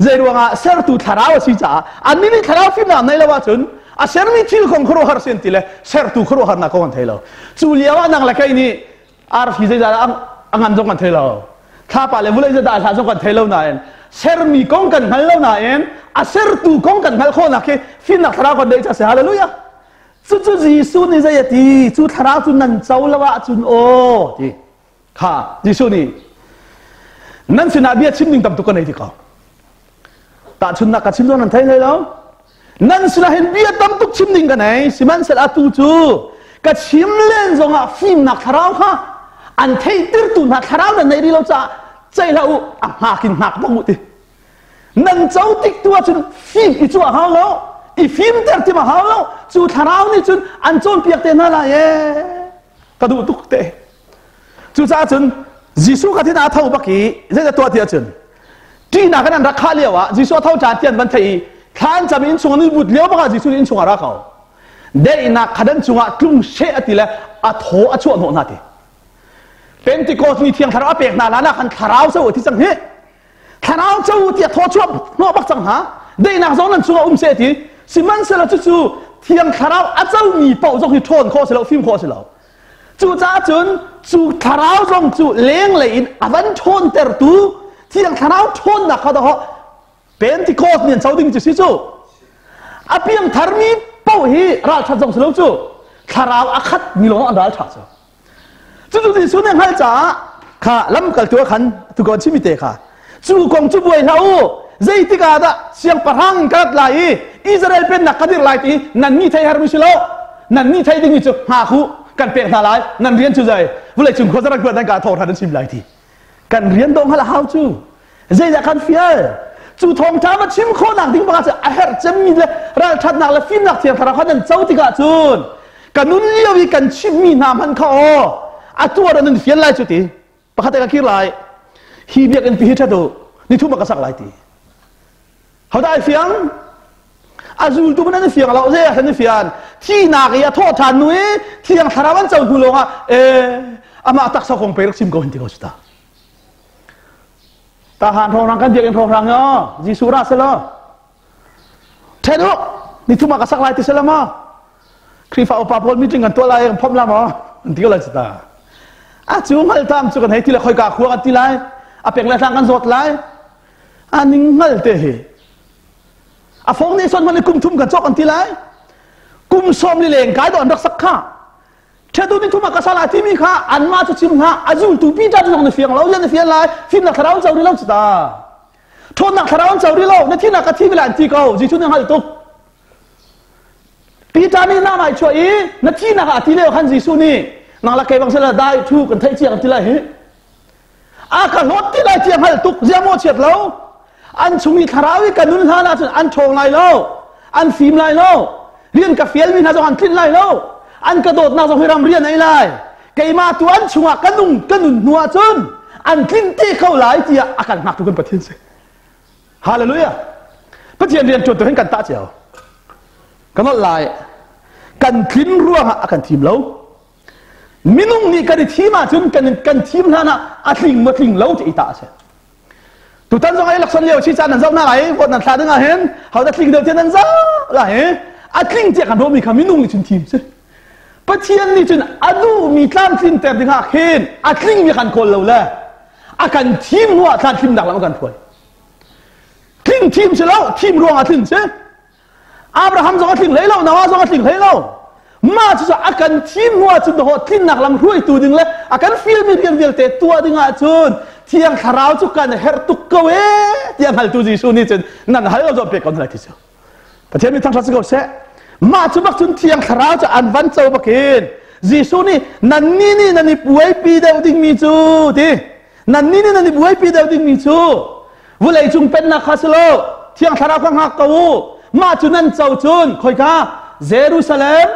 zei ruangah sertu thlarau a si caah annih nih thlarau fimnak nei lo ahcun a sermi thil kong khuaruahhar sin ti le sertu khuaruahharnak kong an thei lo cu lio ah nang le kei nih arfi zeizah a ngan zong kan thei lo thlapa le vulei zeidah hlah zong kan thei lo nain sermi kong kan hngal lo nain a sertu kong kan hngalh khawhnak khi fimnak thlarau kan neih ca si hallelujah Cucu Jesuh nih zei a ti? Cu thlarau cu nan co lo ahcun aw ti. Kha Jesuh nih nan sinah bia chim ding tam tuk ka nei ti ko. Tahchunnak ka chim zong nan thei hlei lo. Nan sinah hin bia tam tuk chim ding ka nei. Sihmanhsehlaw atu cu ka chim len zongah fimnak thlarau kha an theihtertu hna thlarau nan nei rih lo caah ceih hlah u a hngak in hngak bak u ti. Nan co tik tu ahcun fim i cu a hau lo i fimter tim a hau lo cu thlarau nih cun an cawnpiak te hna lai ee ka duh tuk te cucaah cun Jesuh kha thin a tho bak i zeidah tuah ti ahcun ṭihnak in an rak khah lio ah Jesuh a tho ṭhan ti an van theih i thla an cam i innchung an i but lio bak ah Jesuh nih innchung ah ra ko daihnak kha dan cungah tlung she a ti le a thaw a chuah hnawh hna ti Pentecost ni thiang thlarau a pek hna hlan ah khan thlarau cu a thi cang hi thlarau co tiah thaw chuah hnawh bak cang hna daihnak zong nan chungah um seh ti sihmanhsehlaw cucu thiang thlarau a comi paoh zong hi ṭhawn khawh si lo fim khawh si lo cucaah cun cu thlarau zong cu lenglei in a van ṭhawntertu thiang thlarau ṭhawnnak kha dawh Pentecost nih an co ding cu si cu a piang tharmi paoh hi ralṭhat zong si lo cu thlarau a khat mi lawng an ralṭha cu Cucu Jesuh nih a hngalh caah kha lamkaltu ah khan tu ko chimmi te kha cu kong cu buai hlah u. Zeitik ah dah siangpahrang ka rat lai i Israel pennak ka dir lai ti nan ni thei hermi si lo. Nan ni thei dingmi cu hngak u, kan pek hna lai. Nan rian cu zei? Vawlei cung khua zarak nan ka thawh hran an sim lai ti. Kan rian dong hal a hau cu. Zeidah kan fial? Cu thawngṭha va chim khawhnak ding bangah cu a herh cemmi le ralṭhatnak le fimnak thiang thlarau kha nan co tikah cun ka nun lio i kan chimmi hna hmanh kha aw atu ah nan fial lai cu ti pakhat ka kir lai hi biakinn pi hi ṭhat u nithum ah ka sak lai ti hodah ai fiang a zultu man an fiang lo zei ah an fian thihnak i a thawh ṭhan nu i thiang thlarau an co hnu lawngah e amah taksa kong pe rak chim ko hin ti ko ta tahan hrawng kan biakinn hrawng yo Jesuh ra selaw ṭhen u nithum ah ka sak lai ti selaw maw Khrihfa upa pawl meeting kan tuah lai kan phomh la maw an ti ko lai ta a cu hngal tam cu kan hei ti le khoi ka khua kan ti lai a pek le thlang kan zawt lai a ning hngal te hi a fong nih son man kum thum kan cawk an ti lai kum som li leng kai do an rak sak kha Ṭhetu ni thum ah ka sal timi kha anmah cu chim hna a zultu Peter zong na fiang lo na fian lai fimnak thlarau an co rih lo cu ta ṭhawnnak thlarau an co rih lo na thinak ka thi bile an thi ko Jesuh nih hngalh tuk Peter nih na mai chuah i na thinak ah a ti lio khan Jesuh nih nang la kei bang sela dai thu kan theih cia kan ti lai hi a ka hlawt ti lai tia hngalh tuk zia maw chiat lo an chung i thlarau i ka nun hlan ahcun an ṭhawng lai lo an fim lai lo rian ka fialmi hna zong an tlinh lai lo an ka dawtnak zong hi ram rian ei lai keimah tu an chungah ka nung ka nun hnu ahcun an tlin te ko lai tiah a kan hngaktu kan Pathian si hallelujah Pathian rian ṭuan tu hin kan tah cio kan olh lai kan tlin ruangah a kan thim lo Minung nih kan i thim ahcun kan kan thim hlan ah a tling maw tling lo ti i tah a si. Tutan zong ai lakson lio chi caan nan zoh na lai vote nan thla ding ah hin ho da tling deuh tiah nan zoh la hi a tling tiah kan ruahmi kha minung nih cun thim si. Pathian nih cun a duhmi tlamtlin ter ding ah khin a tlingmi kan kawl lo le a kan thim hnu ah tlamtlimnak lam a kan hruai. Tling thim si lo, thim ruang ah tlin si. Abraham zong a tling hlei lo, Noah zong a tling hlei lo. Mah cu a kan thim hnu ahcun dawh tlinnak lam hruaitu ding le a kan filmi rian vialte tuah ding ahcun Thiang Thlarau cu kan herh tuk ko ee tiah hngaltu Jesuh nih cun nan hal lo zawm pek ko hna lai ti cu. Pathian mi thangṭhat si ko seh. Mah cu bak cun Thiang Thlarau cu an van co bakin Jesuh nih nan nih nih nan i puaipi deuh dingmi cu ti nan nih nih nan i buaipi deuh dingmi cu vulei cung pennak kha si lo thiang thlarau kha hngak ko u mah cu nan co cun khoika Jerusalem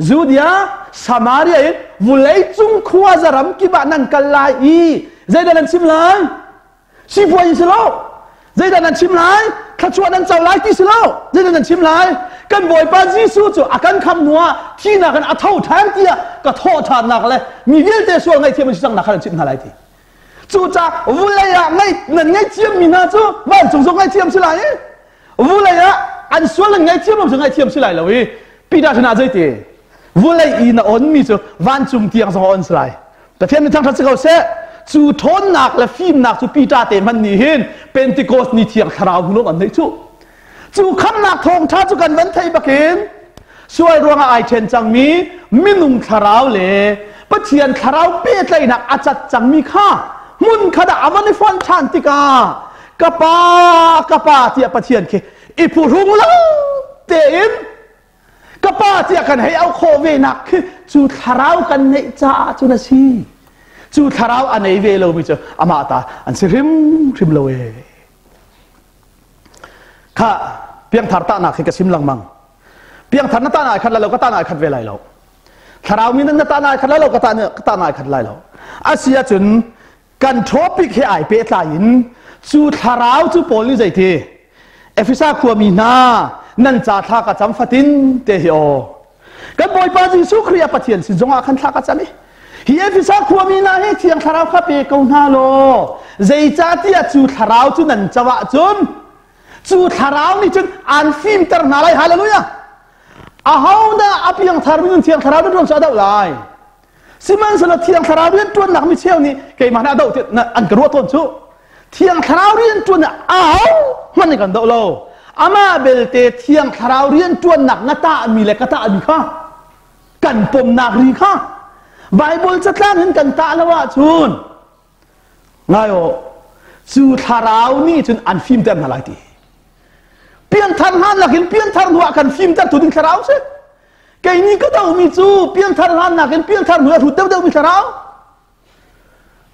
Judea Samaria in vulei cung khua zaram kip ah nan kal lai i zeidah nan chim lai sipuai si lo zeidah nan chim lai thluachuah nan co lai ti si lo zeidah nan chim lai kan bawipa Jesuh cu a kan kham hnu ah thihnak in a tho ṭhan tiah ka thawh ṭhannak le mi vialte sual ngaihthiam an si cang nak kha nan chimh hna lai ti cucaah vulei ah ngai nan ngaihthiam mi hna cu vancung zong ngaihthiam si lai i vulei ah an sual nan ngaihthiam lo cu ngaihthiam si lai lo i Peter sinah zeiti vulei i na on mi cu vancung tiang zong a on si lai Pathian nih thangṭhat si ko seh. Cu ṭhawnnak le fimnak cu Peter te hmanh nih hin Pentecost ni thiang thlarau hnu an neih cu. Cu khamnak thawngṭha cu kan van theih bakin sual ruangah ai ṭhen cangmi minung thlarau le Pathian thlarau pehtlaihnak a cat cangmi kha hmun khat ah a van i fonh ṭhan tikah ka pa ka pa tiah Pathian khi i phuhrung lo tein ka pa tiah kan hei auh khawh ve nak khi cu thlarau kan neih caah cun a si cu thlarau a nei ve lomi cu amah ta an si hrimhrim lo e kha piangthar tahnak hi ka sim lengmang piangthar na ta nai khat lai lo ka ta nai khat ve lai lo thlarau mi na ta nai khat lai lo ka ta ka ta nai khat lai lo asi ahcun kan topic he ai pehtlai in cu thlarau cu Paul nih zeiti Efesa khuami hna nan ca thla ka cam fatin te hi aw kan Bawipa Jesuh Khrih a Pathian sin zongah khan thla ka cam i hi Efesa khuami hna hi thiang thlarau kha pe ko hna law zeicahtiah cu thlarau cu nan co ahcun cu thlarau nih cun an fimter hna lai hallelujah ahodah a piangthar mi nun thiang thlarau nan ruang cu a doh lai Sihmanhsehlaw Thiang Thlarau rianṭuannak mi cheu nih keimah nih a doh tiah an ka ruah tawn cu. Thiang Thlarau rianṭuan aho hmanh nih kan doh lo. Amah belte Thiang Thlarau rianṭuannak na tahmi le ka tahmi kha kan pomnak ri kha Bible catlang in kan tah lo ahcun ngai aw. Cu thlarau nih cun an fimter hna lai ti. Pianthar hlan lakin pianthar hnu ah kan fimter tu ding thlarau si. Kei nih ka dohmi cu pianthar hlan nakin pianthar hnu a hrut deuhdeuh mi thlarau.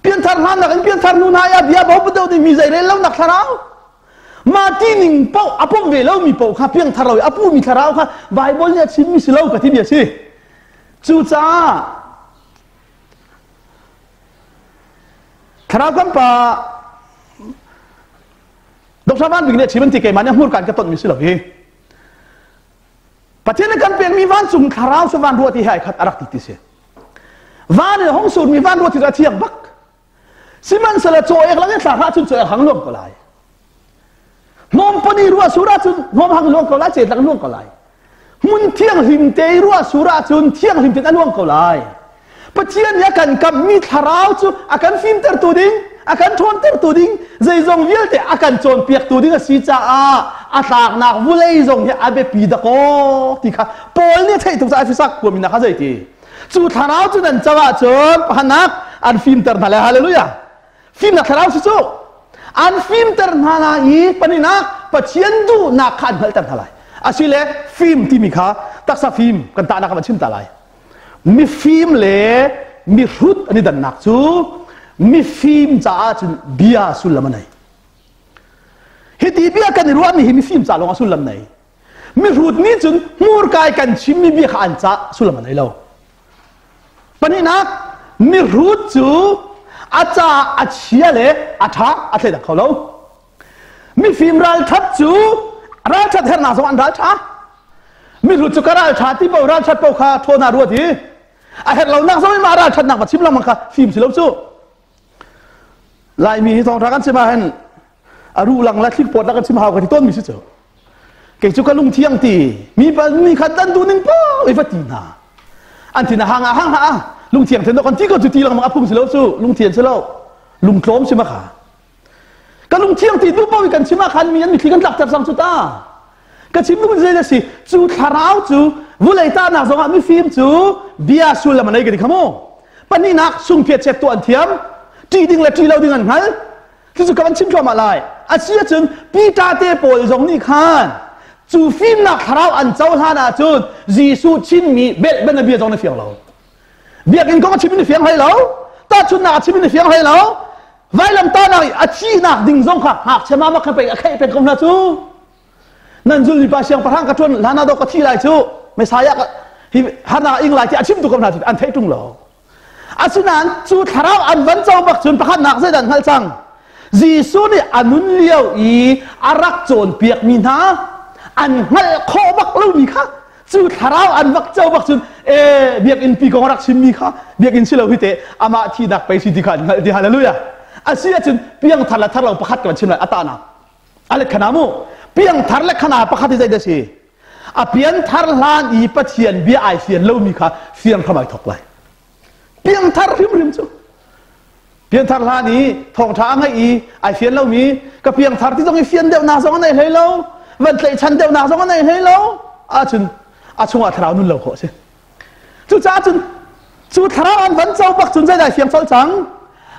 Pianthar hlan nakin pianthar hnu hna i bia bo deuh ding mi zei rel lo nak thlarau. Ma ti ning paoh a pom ve lo mi paoh kha piangthar lo i a pu mi thlarau kha Bible nih a chim mi si lo ka ti mi a si. Cucaah Thlarau kan pa Dr. Van Bik nih a chim an ti keimah nih hmurka in ka ton mi si lo hi. Pathian nih kan pekmi vancung thlarau cu van ruah ti he ai khat a rak ti ti si. Van in hong surmi van ruah ti cu a thiang bak. Sihmanhsehlaw caw ek lang in thla hlah cun caw ek hang luang ko lai. Hnawm pani ruah sur ahcun hnawm hang luang ko lai, cet lang luang ko lai. Hmun thianghlim te i ruah sur ahcun thianghlim tein a luang ko lai. Pathian nih a kan kamhmi thlarau cu a kan fimtertu ding, a kan ṭhawntertu ding, zeizong vialte a kan cawnpiaktu ding a si caah a tlaknak vulei zong hi a biapi dakaw ti kha Paul nih a theih tuk caah Efesa khuami hna kha zeiti? Cu thlarau cu nan co ahcun pahanak an fimter hna lai. Hallelujah! Fimnak thlarau si cu an fimter hna lai i paninak Pathian duhnak kha an hngalhter hna lai. Asile fim timi kha taksa fim kan tahnak ah chim ta lai. Mifim le mihrut an i dannak cu mifim caah cun bia sullam a nei. Hiti bia kan i ruahmi hi mifim ca lawng ah sullam nei. Mihrut nih cun hmurkai kan chimmi bia kha an ca sullam a nei lo. Pahnihnak, mihrut cu a ca a chia le a ṭha a thleidang kho lo. Mifim ralṭhat cu ralṭhat hernak zong an ralṭha. Mihrut cu ka ralṭha ti po ralṭhat po kha ṭhawn ah ruat i a herh lonak zong in mah ralṭhatnak va chim lengmang kha fim si lo cu. Laimi hi thawngṭha kan chim ah hin a ruh lang le thlik pawt la kan chim hau ka ti tawn mi si cu. Kei cu ka lung thiang ti mi pa mi khat dan du ning po i va ti hna. An thin a hang a hang ha lung thiang then kan ti ko cu ti lengmang a phung si lo cu lung thian si lo lung tlawm si ma kha. Ka lung thiang ti du po i kan chim ah khan mi an mithli kan tlak ter sang cu ta. Ka chim duh zei si cu thlarau cu vulei ta nak zongah mifim cu bia sullam a nei ka ti kha mu. Pahnihnak sungphiat chet tu an thiam ṭih ding le ṭih lo ding an hngal. Cucu ka van chim thluahmah lai. A si ahcun Peter te pawl zong nih khan cu fimnak thlarau an cohlan ahcun Jesuh chimmi belh ben a bia zong na fiang lo. Biakinn kong a chim in na fiang hlei lo. Tahchunhnak a chim in na fiang hlei lo. Vailamtahnak i a thihnak ding zong kha ngakchia mama kha pei a kheih peng ko hna cu. Nan zulmi pa siangpahrang ka ṭuan hlan ah dawh ka thi lai cu Messiah ka hi harnak ing lai ti a chim tu ko hna cu an theih ṭung lo. Asinain cu thlarau an van co bak cun pakhatnak zeidah an hngalh cang? Jesuh nih a nun lio i a rak cawnpiakmi hna an hngalh khawh bak lomi kha cu thlarau an vak co bak cun e biakinn pi kong a rak chimmi kha biakinn si lo hi te amah thihnak pei si ti kha an hngalh ti hallelujah asi ahcun piangthar le thar lo pakhat ka van chim lai a tahnak a let khana mu piangthar le khana pakhat hi zeidah si a pianthar hlan i Pathian bia ai fian lomi kha fiang hram ai thok lai piangthar hrimhrim cu pianthar hlan i thawngṭha a ngeih i ai fian lomi ka piangthar ti zong i fian deuhnak zong a nei hlei lo van tlaihchan deuhnak zong a nei hlei lo ahcun a chungah thlarau nun lo khawh a si Cucaah cun cu thlarau an van co bak cun zeidah fiang colh cang?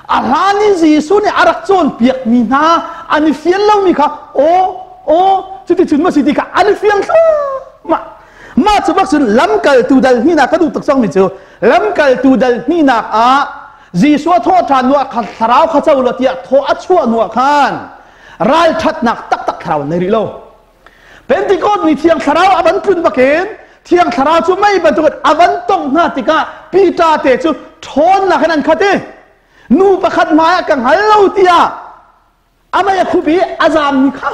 A hlan in Jesuh nih a rak cawnpiakmi hna an i fian lomi kha aw aw cuticun ma si ti kha an i fiang thluahmah. Mah cu bak cun lamkaltu dal hnihnak ka duh tuk cangmi cu lamkaltu dal hnihnak ah Jesuh a thawh ṭhan hnuah thlarau kha co law tiah thawh a chuah hnuah khan ralṭhatnak taktak thlarau an nei rih lo. Pentecost ni Thiang Thlarau a van tlun bakin Thiang Thlarau cu mei bantukin a van tongh hna tikah Peter te cu ṭhawnnak in an khat i nu pakhat hmai ah ka hngal lo tiah a mei a khup i a zaammi kha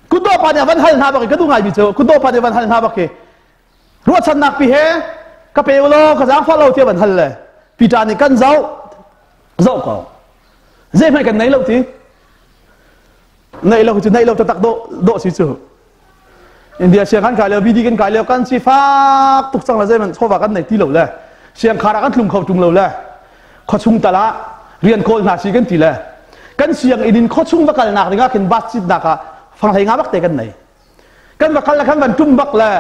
kutdawh pa nih a van hal hna bak i ka duh ngaimi cu kutdawh pa nih a van hal hna bak i ruahchannak pi he ka pe law ka zaangfah lo tiah van hal le Peter nih kan zoh zoh ko Zeihmanh kan nei lo ti. Neih lo cu neih lo taktak dawh dawh si cu. India siang kan kai lio BD kan kai lio kan si fak tuk cang la zeihmanh chawva kan nei ti lo le siang khar ah kan tlung kho tung lo le khuachung tal ah rian kawl hna si kan ti le kan siang inn in khuachung va kal nak ding ah khin bus cit nak ah fanghlei nga bak te kan nei kan va kal le khan van tum bak le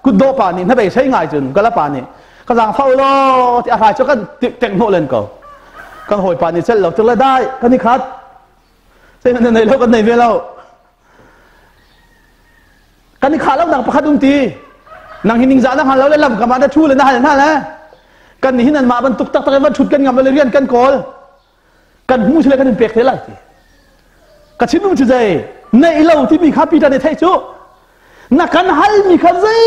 kutdawh pa nih hnabei sei ngai cun kala pa nih ka zaang fo lo ti a hrai cu kan tek hnawh len ko. Kan hawipa nih celh lo tuk le dai kan i khat. Zei nan nei lo kan nei ve lo. Kan i khah lo nak pakhat um ti. Nang hi ningzah na hal lo le lam kam ah na thu le na hal hna le. Kan nih hin anmah bantuk taktak in van thut kan ngam le rian kan kawl. Kan hmu sile kan in pek te lai ti. Ka chim um cu zei nei lo timi kha Peter nih theih cu. Na kan hal mi kha zei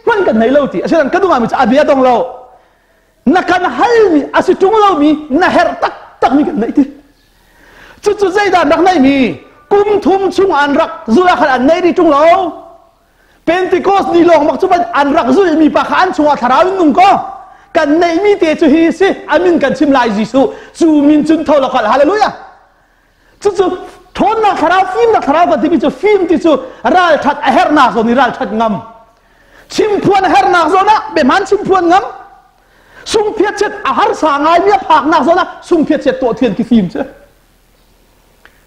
hmanh kan nei lo ti. Asinain ka duh mi cu a bia dong lo. Na kan halmi a si ṭung lomi na herh taktakmi kan neih ti. Cucu zeidah rak neihmi kum thum chung an rak zulh ah khan an nei rih ṭung lo. Pentecost ni lawng bak cu an rak zulhmi pa kha an chungah thlarau in nung ko. Kan neihmi te cu hi si a min kan chim lai Jesuh cu min cun tho lokal hallelujah. Cucu ṭhawnnak thlarau fimnak thlarau kan timi cu fim ti cu ralṭhat a herhnak zawn i ralṭhat ngam. Chimphuan a herhnak zawn ah biahman chimphuan ngam. Sungphiatchiat a harsa ngaimi a phaknak zawn ah sungphiatchiat tuah thian ki fim cu.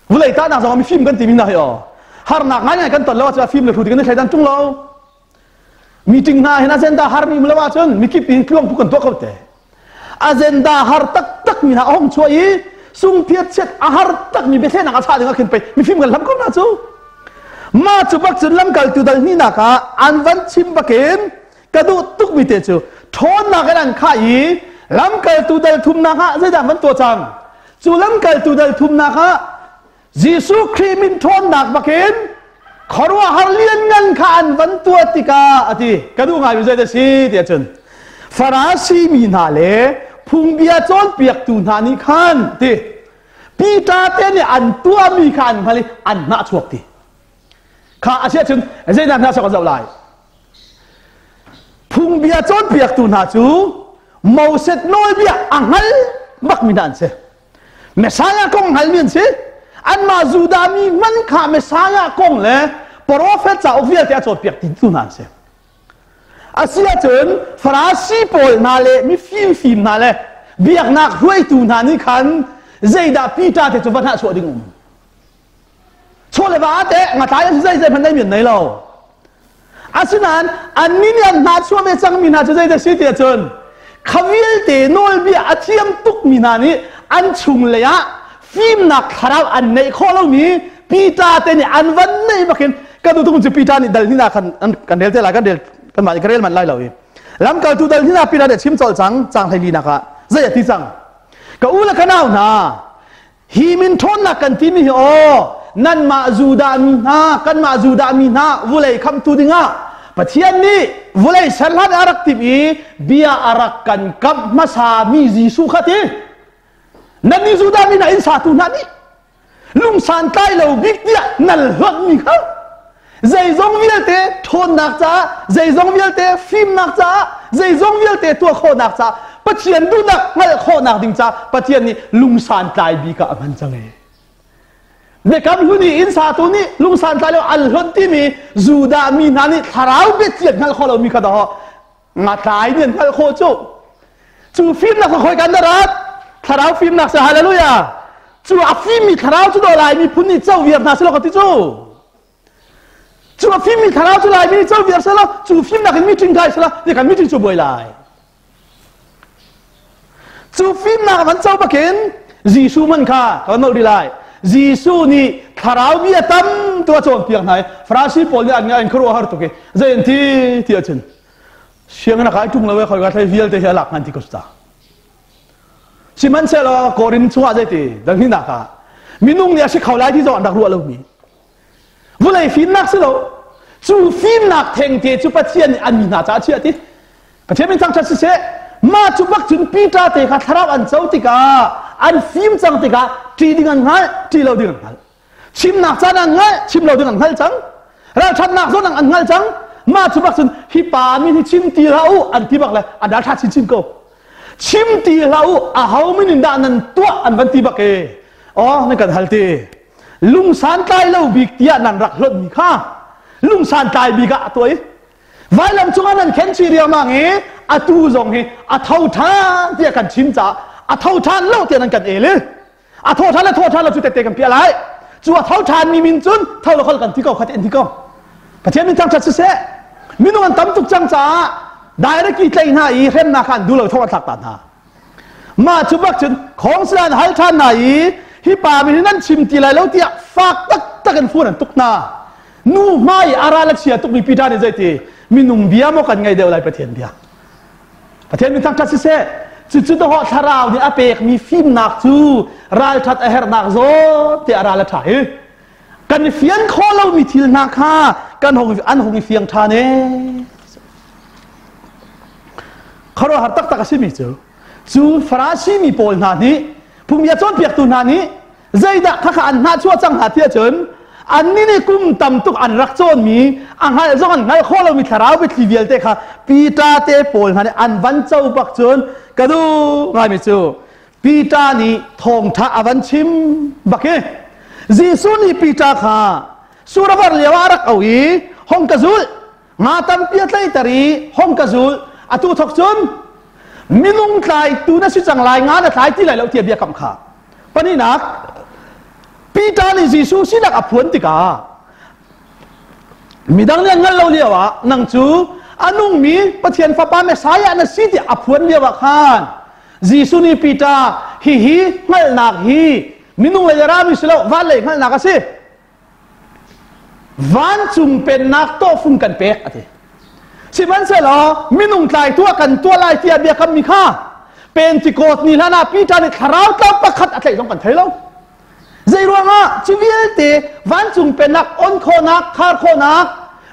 Vulei tahnak zong ah mifim kan timi na hi aw. Harnak ngaingai kan ton lo ahcun a fim le hru ti kan i thleidan ṭung lo. Meeting hna hin agenda har mi lo ahcun mikip in tluang pu kan tuah ko te. Agenda har taktak mi hna a hong chuah i sungphiatchiat a har tak mi biathlenak a chah ding ah khin pei mifim kan hlam ko na cu. Ma cu bak cun lamkaltu dal hnihnak ah an van chim bakin ka duh tuk mi te cu ṭhawnnak in an khah i lamkaltu dal thumnak ah zeidah van tuah cang cu lamkaltu dal thumnak ah Jesuh Khrih min ṭhawnnak bakin khuaruahhar lianngan kha an van tuah tikah a ti ka duh ngaimi zei dah si tiah cun Farasi mi hna le phungbia cawnpiaktu hna nih khan ti Peter te nih an tuahmi kha an hngal i an hnah chuak ti kha a si ahcun zeidah hna sok an zoh lai Phungbia cawnpiaktu hna cu Moses nawlbia a hngal bakmi hna an si. Messiah kong hngalmi an si. Anmah Judah mi hmanh kha Messiah kong le profet cauk vialte a cawnpiak tu hna an si. Asi ahcun Farasi pawl hna le mifim fim hna le biaknak hruaitu hna nih khan zeidah Peter te cu va hnah chuah ding um. Chaw le va te ngatlai an zei zei hmanh nei mian nei lo. Asinain annih nih an hna chuah ve cangmi hna cu zeidah si tiah cun kha vialte nawlbia a thiam tukmi hna nih an chung lei ah fimnak thlarau an neih khawh lomi Peter te nih an van neih bakin kan duh cu Peter nih dal hina khan kan rel te lai kan rel kan mah ka rel man lai lo i lamkaltu dal hina Peter nih chim colh cang cang hlei li nak ah zei a ti cang ka u le ka nau hna Hi min ṭhawnnak kan timi hi aw nanmah Judah mi hna kanmah Judah mi hna vulei khamtu dingah Pathian nih vulei ser hlan a rak timh i bia a rak kan kamh hmasa mi Jesuh kha ti nannih Judah mi hna inn satu hna nih lungsan tlai lo bik tiah nan hlonh mi kha zeizong vialte ṭhawnnak caah zeizong vialte fimnak caah zeizong vialte tuah khawhnak caah Pathian duhnak hngalh khawhnak ding caah Pathian nih lungsan tlai bik ah a hman cang e Biakam hlun i inn satu nih lungsan tlai lo an hlonh timi Judah mi hna nih thlarau biaciat hngalh khawh lomi kha dah ngatlai nih an hngalh khawh cu cu fimnak kha khoi kan rat thlarau fimnak sa hallelujah cu a fimmi thlarau cu do lai miphun nih co viar hna silo ka ti cu cu a fimmi thlarau cu lai mi nih co viar selo cu fimnak in meeting kai selo ti kan meeting cu buai lai cu fimnak van co bakin Jesuh man kha kan nolh rih lai Jesuh nih thlarau bia tam tu a cawnpiak hna i Farasi pawl nih an ngai an khuaruah har tuk i zei an ti ti ahcun sianginn a kai ṭung lo e khoi ka thlei vialte hi a lak ngan ti ko ta sihmanhsehlaw Korin chungah zeiti danghinak ah minung nih a si kho lai ti zong an rak ruah lomi vulei fimnak si lo cu fimnak thengte cu Pathian nih an mi hna caah a chiah ti Pathian min thangṭhat siseh mah cu bak cun Peter te kha thlarau an co tikah an fim cang tikah ṭih ding an hngalh ṭih lo ding an hngalh chimnak caan an hngalh chim lo ding an hngalh cang ralṭhatnak zawn an hngalh cang mah cu bak cun hi pa min hi chim ti hlah u an ti bak le an ralṭha chinchin ko chim ti hlah u aho min in dah nan tuah an van ti bak e oh nan kan hal ti lungsan tlai lo bik tiah nan rak hlonh mi kha lungsan tlai bik ah a tuah i vailam cungah nan khen chih riangmang i atu zong hi a tho ṭhan tiah kan chim caah a tho ṭhan lo tiah nan kan el i a tho ṭhan le tho ṭhan lo cu tette kan piah lai cu a tho ṭhan mi min cun tho lo khol kan ti ko kha ti ko Pathian min thangṭhat siseh minung an tam tuk cang caah direct i tlaih hna i hremnak kha an duh lo thong an thlak ta hna. Mah cu bak cun khawngsilan hal ṭhan hna i hi pa min hi nan chim ti lai lo tiah fak taktak in fun an tuk hna. Nu hmai a ral a chia tukmi Peter nih zeiti minung bia maw kan ngei deuh lai Pathian bia. Pathian min thangṭhat siseh cucu dawhawh thlarau nih a pekmi fimnak cu ralṭhat a herhnak zawn te a ral a ṭha i kan i fian khawh lomi thil hna kha kan hong an hong i fiang ṭhan ee. Khuaruahhar taktak a simi cu cu Farasi mi pawl hna nih phungbia cawnpiaktu hna nih zeidah khakha an hnahchuah cang hna tiah cun annih nih kum tam tuk an rak cawnmi a hngalh zong an hngalh khawh lomi thlarau biathli vialte kha Peter te pawl hna nih an van co bak cun ka duh ngaimi cu Peter nih thawngṭha a van chim bak i Jesuh nih Peter kha suravar lio ah a rak auh i hong ka zulh nga tampi a tlaiter i hong ka zul atu thok cun minung tlaitu na si cang lai nga na tlai ti lai lo tiah biakam kha pahnihnak Peter nih Jesuh sinak a phuan tikah midang nih an hngalh lo lio ah nang cu a nungmi Pathian fapa Messiah na si tiah a phuan lio ah khan Jesuh nih Peter hihi hngalhnak hi minung lei a rami si lo van lei hngalhnak a si Vancung pennak tawhfung kan pek a ti. Sihmanhsehlaw minung tlaitu ah kan tuah lai tiah biakammi kha Pentecost ni hlan ah Peter nih thlarau tlau pakhat a tlaih zong kan thei lo. Zei ruangah cu vialte vancung pennak on khawhnak, khar khawhnak,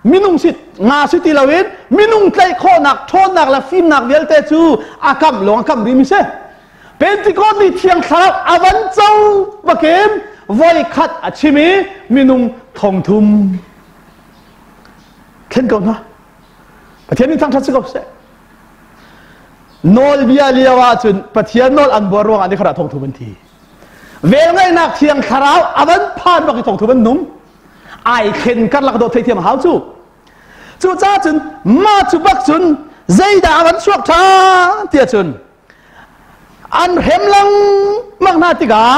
minung si nga si ti loin minung tlaih khawhnak, ṭhawnnak le fimnak vialte cu a kamh lawng a kamh rihmi si. Pentecost ni thiang thlarau a van co bakin voi khat a chim i minung 3000 thlen ko hna. Pathian nih thangṭhat si ko seh. Nawlbia lio ahcun Pathian nawl an buar ruangah nikhat ah 3000 an thi. Velngeihnak thiang thlarau a van phan bak i 3000 an nung. Ai thlen karlak dawh theithiam a hau cu. Cucaah cun mah cu bak cun zeidah a van chuak ṭhan tiah cun An hrem lengmang hna tikah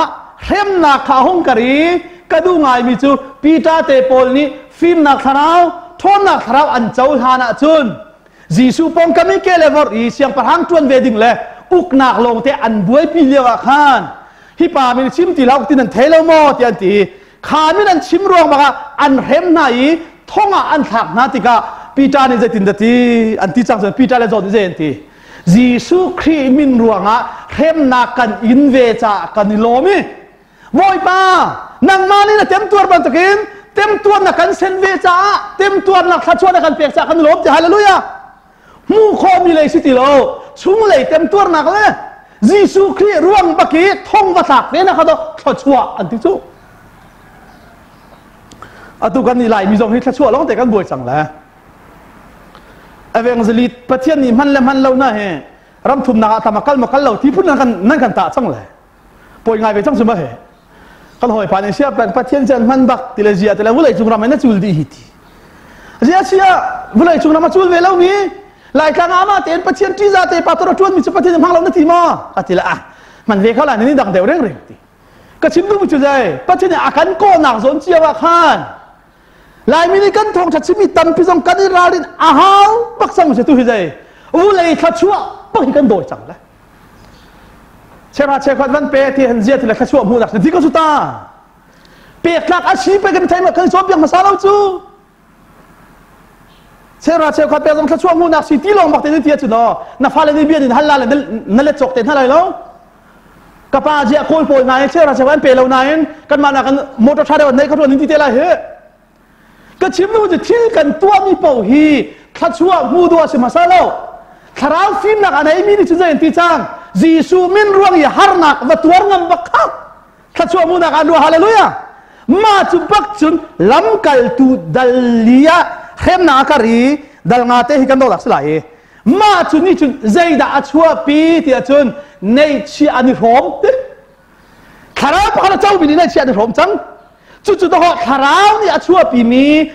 hremnak kha a hung kar i ka duh ngaimi cu Peter te pawl nih fimnak thlarau, ṭhawnnak thlarau an cohlan ahcun Jesuh pawngkam i ke le vorh i siangpahrang ṭuan ve ding le uknak lawngte an buaipi lio ah khan hi pa min chim ti hlah ti nan thei lo maw tiah an ti i kha min an chim ruang bak ah an hrem hna i thong ah an thlak hna tikah Peter nih zeitin dah ti an ti cang cun Peter le John nih zei an ti Jesuh Khrih min ruangah hremnak kan in ve caah kan i lawm i Bawipa nangmah nih na temtuar bantukin temtuarnak kan sen ve caah temtuarnak thluachuah na kan pek caah kan i lawm ti hallelujah hmuh khawhmi lei si ti lo chunglei temtuarnak le Jesuh Khrih ruang bak i thong va thlak ve na kha thluachuah an ti cu atu kan i Laimi zong hi thluachuah lawng te kan buai cang le Evangelist Pathian nih hman le hman lo na he ram thumnak ah tam a kal ma kal lo ti phun nan kan nan kan tah cang le poi ngai ve cang su ma he kan hawi pa nih sia Pathian chan hman bak ti le zia ti le vulei cung ram in na cul dih hi ti zia sia vulei cung ram a cul ve lo mi Laitlang ah mah tein Pathian ṭiza te pa tor a ṭuan mi cu Pathian hmang lo na ti maw ka ti le ah man ve kho la ni dang deuh reng reng ti ka chim duh mi cu zei Pathian nih a kan kawhnak zawn cio ah khan Laimi nih kan thawngṭha chimmi tampi zong kan i ralrin a hau bak cang si tu hi zei vulei thluachuah bak hi kan dawi cang le cheuhra cheukhat van pe ti han zia ti le thluachuah hmuhnak ti ko su ta pek tlak a si pe kan thei ma kan cawnpiak hmasa lo cu cheuhra cheukhat pe zong thluachuah hmuhnak si ti lawng bak te ti cu no na fale nih bia din hal la le na let cawk te hna lai lo ka pa ziah kawl pawl nain cheuhra cheuhra an pe lo nain kanmah nak kan motor tha deuh nei kha ruan ti te lai hi ka chim nu cu thil kan tuahmi paoh hi thluachuah hmu dawh a si hmasa lo thlarau fimnak a neimi nih cun zei an ti cang Jesuh min ruang i harnak va tuar ngam bak kha thluachuah hmuhnak an ruah hallelujah mah cu bak cun lamkaltu dal li ah hremnak a kar i dal nga te hi kan dolak si lai i Mah cu nih cun zeidah a chuahpi tiah cun neihchiah an i hrawm ti. Thlarau pakhat a comi nih neihchiah an i hrawm cang. Cucu dawh thlarau nih a chuahpimi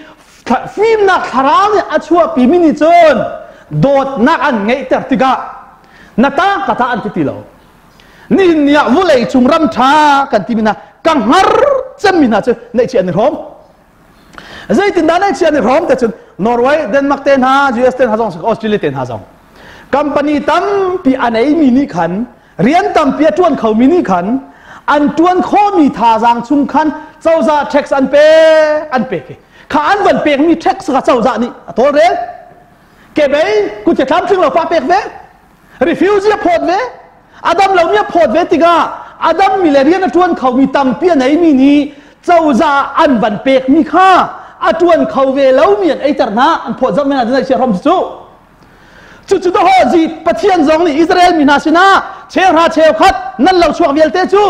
fimnak thlarau nih a chuahpimi nih cun dawtnak an ngeihter tikah na ta ka ta an ti ti lo. Nihin ni ah vulei cung ram ṭha kan timi hna ka hngar cemmi hna cu neihchiah an i hrawm. Zeitindah neihchiah an i hrawm te cun Norway, Denmark te hna, US te hna zong Australia te hna zong company tampi a neimi nih khan Rian tampi a ṭuan khomi nih khan an ṭuan khawhmi thazaang chung khan cozah tax an pek an pek i kha an van pekmi tax kha cozah nih a tawlrel. Kebei kutke tlamtling lo fa pek ve, refugee a phawt ve, a dam lomi a phawt ve tikah a dammi le rian a ṭuan khomi tampi a neimi nih cozah an van pekmi kha a ṭuan kho ve lomi an eiter hna, an phawt zamh men ah hrom cu. Cucu dawhawh zi Pathian zong nih Israel mi hna sinah cheuhra cheukhat nan lo chuak vialte cu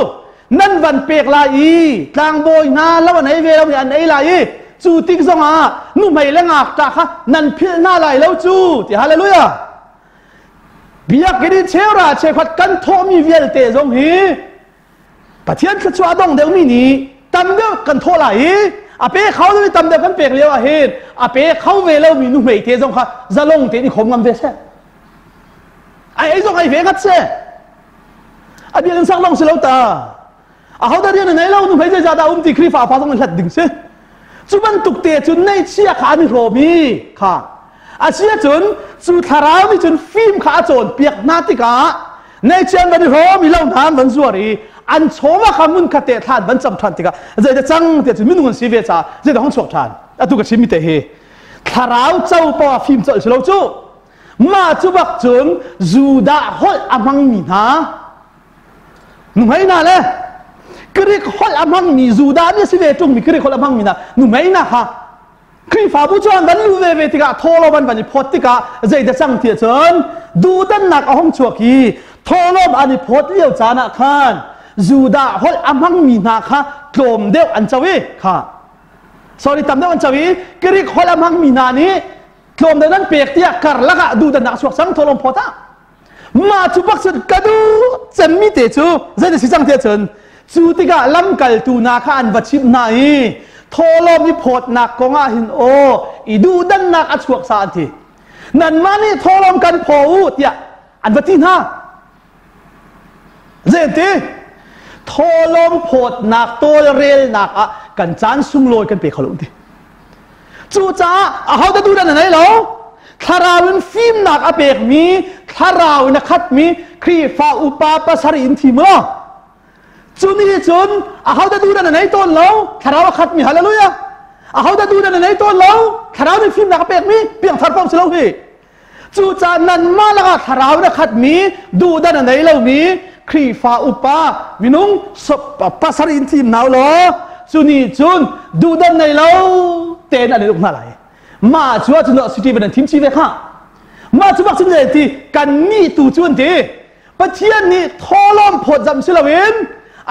nan van pek lai i tlangbawi hna lo an ei ve lo an ei lai i cu tik zongah nuhmei le ngakṭah kha nan philh hna lai lo cu ti. Hallelujah. Biakinn i cheuhra cheukhat kan thawhmi vialte zong hi Pathian thluachuah a dong deuhmi nih tam deuh kan thawh lai i a pe kho deuh tam deuh kan pek lio ah hin a pe kho ve lomi nuhmei te zong kha zalong tein i khom ngam ve seh, ai ei zong ei ve ngat seh. A biakinn sak lawng si lo ta, a ho dah rian a nei lo, nuhmei zeizah dah um ti Khrihfa pa zong in hlat ding si. Cu bantuk te cun neihchia kha an i hrawm i kha a si ahcun cu thlarau nih cun fim kha a cawnpiak hna tikah neihchian van i hrawm i lo hna an van zuar i an chawva kha mun khat te thlan van cam ṭhan tikah zeidah cang tiah cun minung an si ve caah zeidah hong chuak ṭhan? Atu ka chimmi te hi thlarau co poah fim colh si lo cu. Mah cu bak cun Judah holh a hmangmi hna nuhmei hna le Greek holh a hmangmi Judah nih a si ve ṭungmi Greek holh a hmangmi hna nuhmei hna kha Khrihfabu cu an van lu ve ve tikah, thawhlawm an van i phawt tikah zeidah cang ti ahcun duhdannak a hung chuak i thawhlawm an i phawt lio caan ah khan Judah holh a hmangmi hna kha tlawm deuh an co i kha, sorry, tam deuh an co i Greek holh a hmangmi hna nih tlawm deuh nan pek tiah karlak ah duhdannak a chuak cang thawhlawm phawt ah. Mah cu bak cun ka duh cemmi te cu zei si cang tiah cun cu tikah lamkaltu hna kha an va chimh hna i thawhlawm i phawtnak kong ah hin aw i duhdannak a chuak sa an ti, nanmah nih thawhlawm kan phaw u tiah an va ti hna. Zei an ti? Thawhlawm phawtnak tawlrelnak ah kan caan sunglawi kan pe kho lo an ti. Cucaah ahodah duhdan a nei lo? Thlarau in fimnak a pekmi, thlarau in a khatmi Khrihfa upa pasarih in thim law. Cu nih cun ahodah duhdan a nei tawn lo? Thlarau a khatmi, hallelujah. Ahodah duhdan a nei tawn lo? Thlarau nih fimnak a pekmi, piangthar paoh si lo hi. Cucaah nanmah lakah thlarau in a khatmi, duhdan a nei lomi Khrihfa upa minung pasarih in thim hna u law cu nih cun duhdan nei lo tein an i uk hna lai. Mah cu ahcun city van an thim chih ve kha. Mah cu bak cun ti kannih tu cu an ti. Pathian nih thawhlawm phawtzamh si loin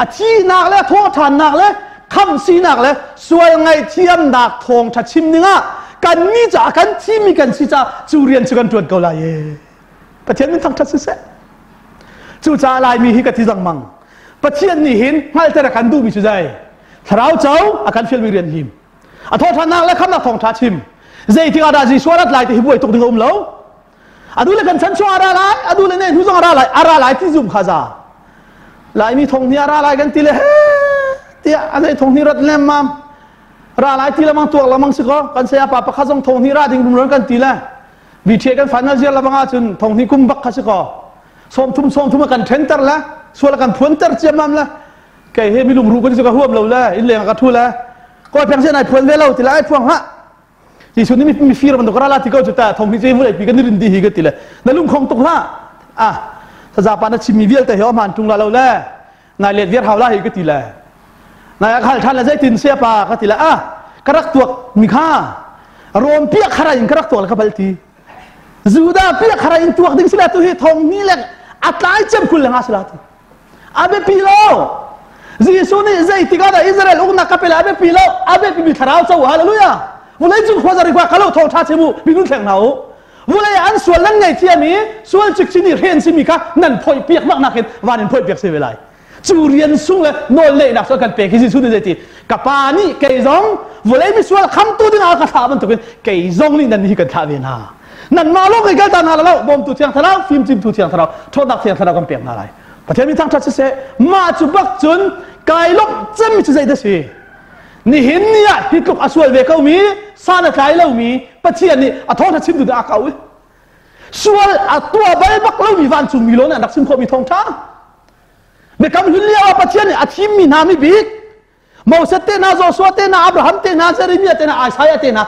a thihnak le thawhṭhannak le khamhsinak le sual ngaihthiamnak thawngṭha chim dingah kannih caah kan thimi kan si caah cu rian cu kan ṭuan ko lai e. Pathian min thangṭhat siseh. Cucaah Laimi hi ka ti lengmang. Pathian nih hin hngalhter a kan duhmi cu zei? Thlarau co a kan fialmi rian lim. A thawhṭhannak le khamnak thawngṭha chim. Zeitik ah dah Jesuh a rat lai ti hi buai tuk ding a um lo. Adu le kan chan chung a ra lai, adu le ne hnu zong a ra lai, a ra lai ti zum kha za. Laimi thong ni a ra lai kan ti le he tiah a zei thong ni rat lem mam ra lai ti lamang tuak lamang si ko. Kan saya pa pakhat zong thong ni ra ding rum kan ti le VTA kan final year lamang ah cun thong ni kum bak kha si ko. 30 30 kan then ter le sual kan phuan ter chiam mam le kei he mi lungru kan si ka huam lo le in leng ka thu le ko pheng se nai phuan ve lo ti le ai phuang ha. Jesuh nih mifir bantuk ra la ti ko cu ta, thong hi cu vulei pi kan rin di hi ka ti le na lung khong tuk hlah ah, sazapa na chimmi vialte hi hmaan tung la lo le nai let viar hau la hi ka ti le nai a khal than le zeitin sia pa ka ti le ah, ka rak tuak mi kha Rom piak khara in ka rak tuak le ka bal ti Judah piak khara in tuak ding sila tu hi thong ni le a tlai cem kul le nga sila ti a biapi lo. Jesuh nih zeitik ah dah Israel uknak ka pe lai a biapi lo. A biapi mi thlarau co. Hallelujah. Vulei cung khua zari khua thawng tha chim u, minun thleng hna u, vulei an sual nan ngei thiam i sual cikcin i hren simi kha nan phoih piak bak nakin van in phoih piak si ve lai. Cu rian sung le nawl neihnak cu kan pek hi. Jesuh nih zeiti ka pa nih kei zong vulei misual khamtu ding ah ka thlah bantukin kei zong nih nan hi kan thlah ve hna. Nanmah lawng i kal ta hna lo, bawmtu Thiang Thlarau, fimchimtu Thiang Thlarau, ṭhawnnak Thiang Thlarau kan pek hna lai. Pathian mi thangṭhat siseh. Mah cu bak cun kai lawmh cemmi cu zeidah si? Nihin ni ah hi tluk a sual ve komi, san a tlai lomi Pathian nih a thawngṭha chimtu ding a kau i sual a tuah bal bak lomi vancungmi law nih an rak chim khawhmi thawngṭha. Biakam hlun lio ah Pathian nih a thimmi hna mi bik Moses te hna, Joshua te hna, Abraham te hna, Jeremiah te hna, Isaiah te hna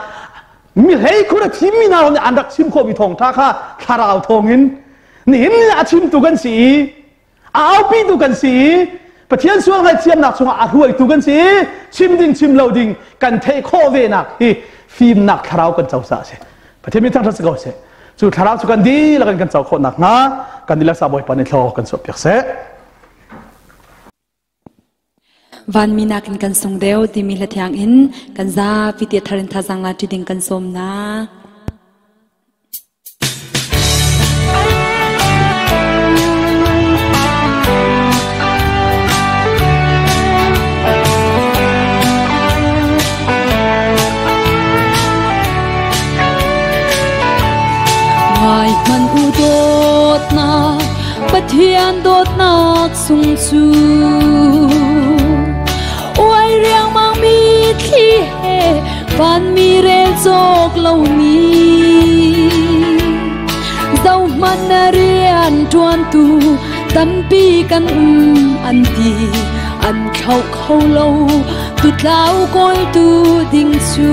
mi hlei khur a thimmi hna nih an rak chim khawhmi thawngṭha kha thlarau thawngin nihin ni a chimtu kan si i a aupitu kan si i Pathian sual ngaihthiamnak chungah a hruaitu kan si i chim ding chim lo ding kan theih khawh ve nak hi fimnak thlarau kan co caah a si. Pathian min thangṭhat si ko seh. Cu thlarau cu kan dihlak in kan co khawh nakhnga kan dihlak sa Bawipa nih thlaw kan chuahpiak seh. Vanmi nakin kan sung deuh timi hla thiang in kan zapi te thar in thazang la ṭi ding kan sawm na. Ngai hmanh u dawtnak Pathian dawtnak sung cu uai riangmang mi thli he vanmi rel cawk lo ni zohhmanh na rian ṭuantu tampi kan um an ti an thlauh kho lo tutlau kawltu ding cu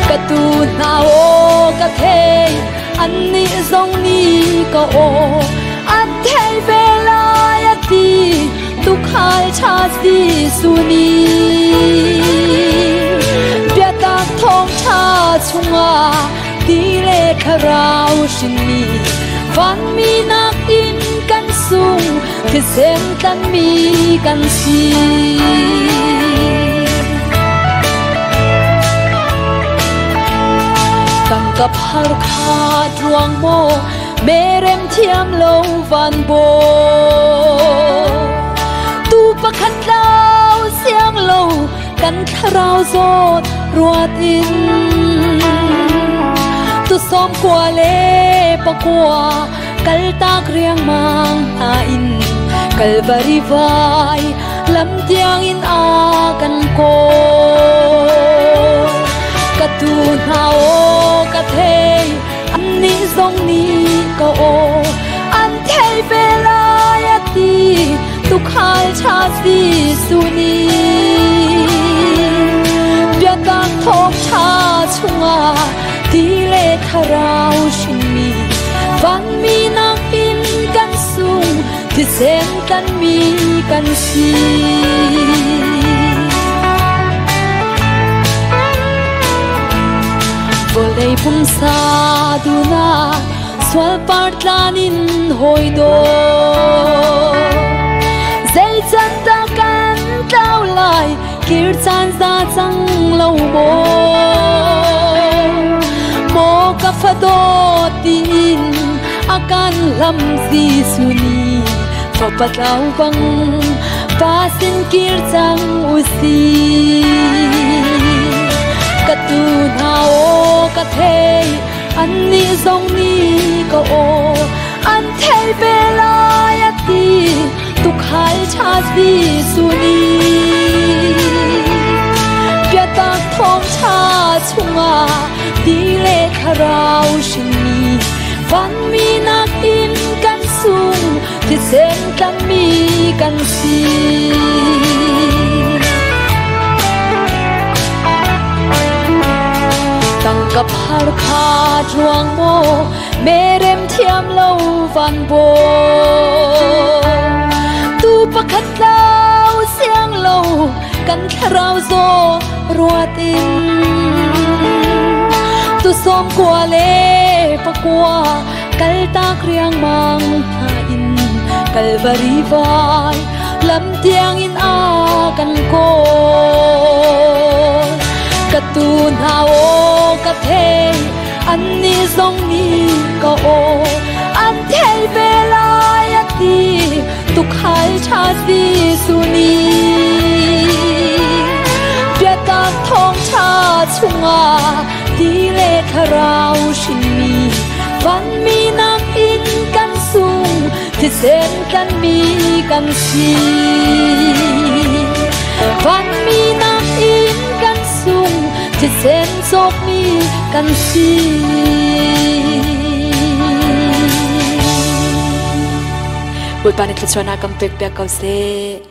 ka tu hna aw ka thei annih zong nih ka aw an thei ve lai a ti tukhal ṭha si suni biatak thawngṭha chungah ti le thlarau hrinmi vanmi nakin kan sung thisen tlanmi kan si. Tangka phar kha ruang maw merem thiam lo van bo tu pakhat lau siang lo kan thlarau zawt ruat in tu som kua le pakua kaltak riangmang hna in Kalvari vai lam tiang in a kan kawl ka tu hna aw ka thei annih zong nih ka aw an thei ve lai a ti tukhal ṭha si suni biatak thawngṭha chungah ti le thlarau hrinmi vanmi nakin kan sung thisen tlanmi kan si. Vawlei pumsa duhnak sual par tlan in hawi daw zei can dah kan tlau lai kir caan za cang lo maw maw ka fa dawt tiin a kan lam Jesuh nih fapa tlau bang pa sin kir cang u si ka tu hna aw ka thei annih zong nih ka aw an thei ve lai a ti tukhal ṭha Jesuh nih biatak thawngṭha chungah ti le thlarau hrinmi vanmi nakin kan sung thisen tlanmi kan si. Tangka phar kha ruang maw merem thiam lo van bo tu pakhat tlau siang lo kan thlarau zaw ruat in tu som kua le pakua kal tak riangmang hna in Kalvari vai lam tiang in a kan kawl ka tu hna aw ka thei annih zong nih ka aw an thei ve lai a ti tukhal ṭha Jesuh nih biatak thawngṭha chungah ti le thlarau hrinmi vanmi nakin kan sung thisen tlanmi kan si vanmi nakin kan sung thisen cawkmi kan si. Bawipa nih thluachuahnak kan pek piak ko seh.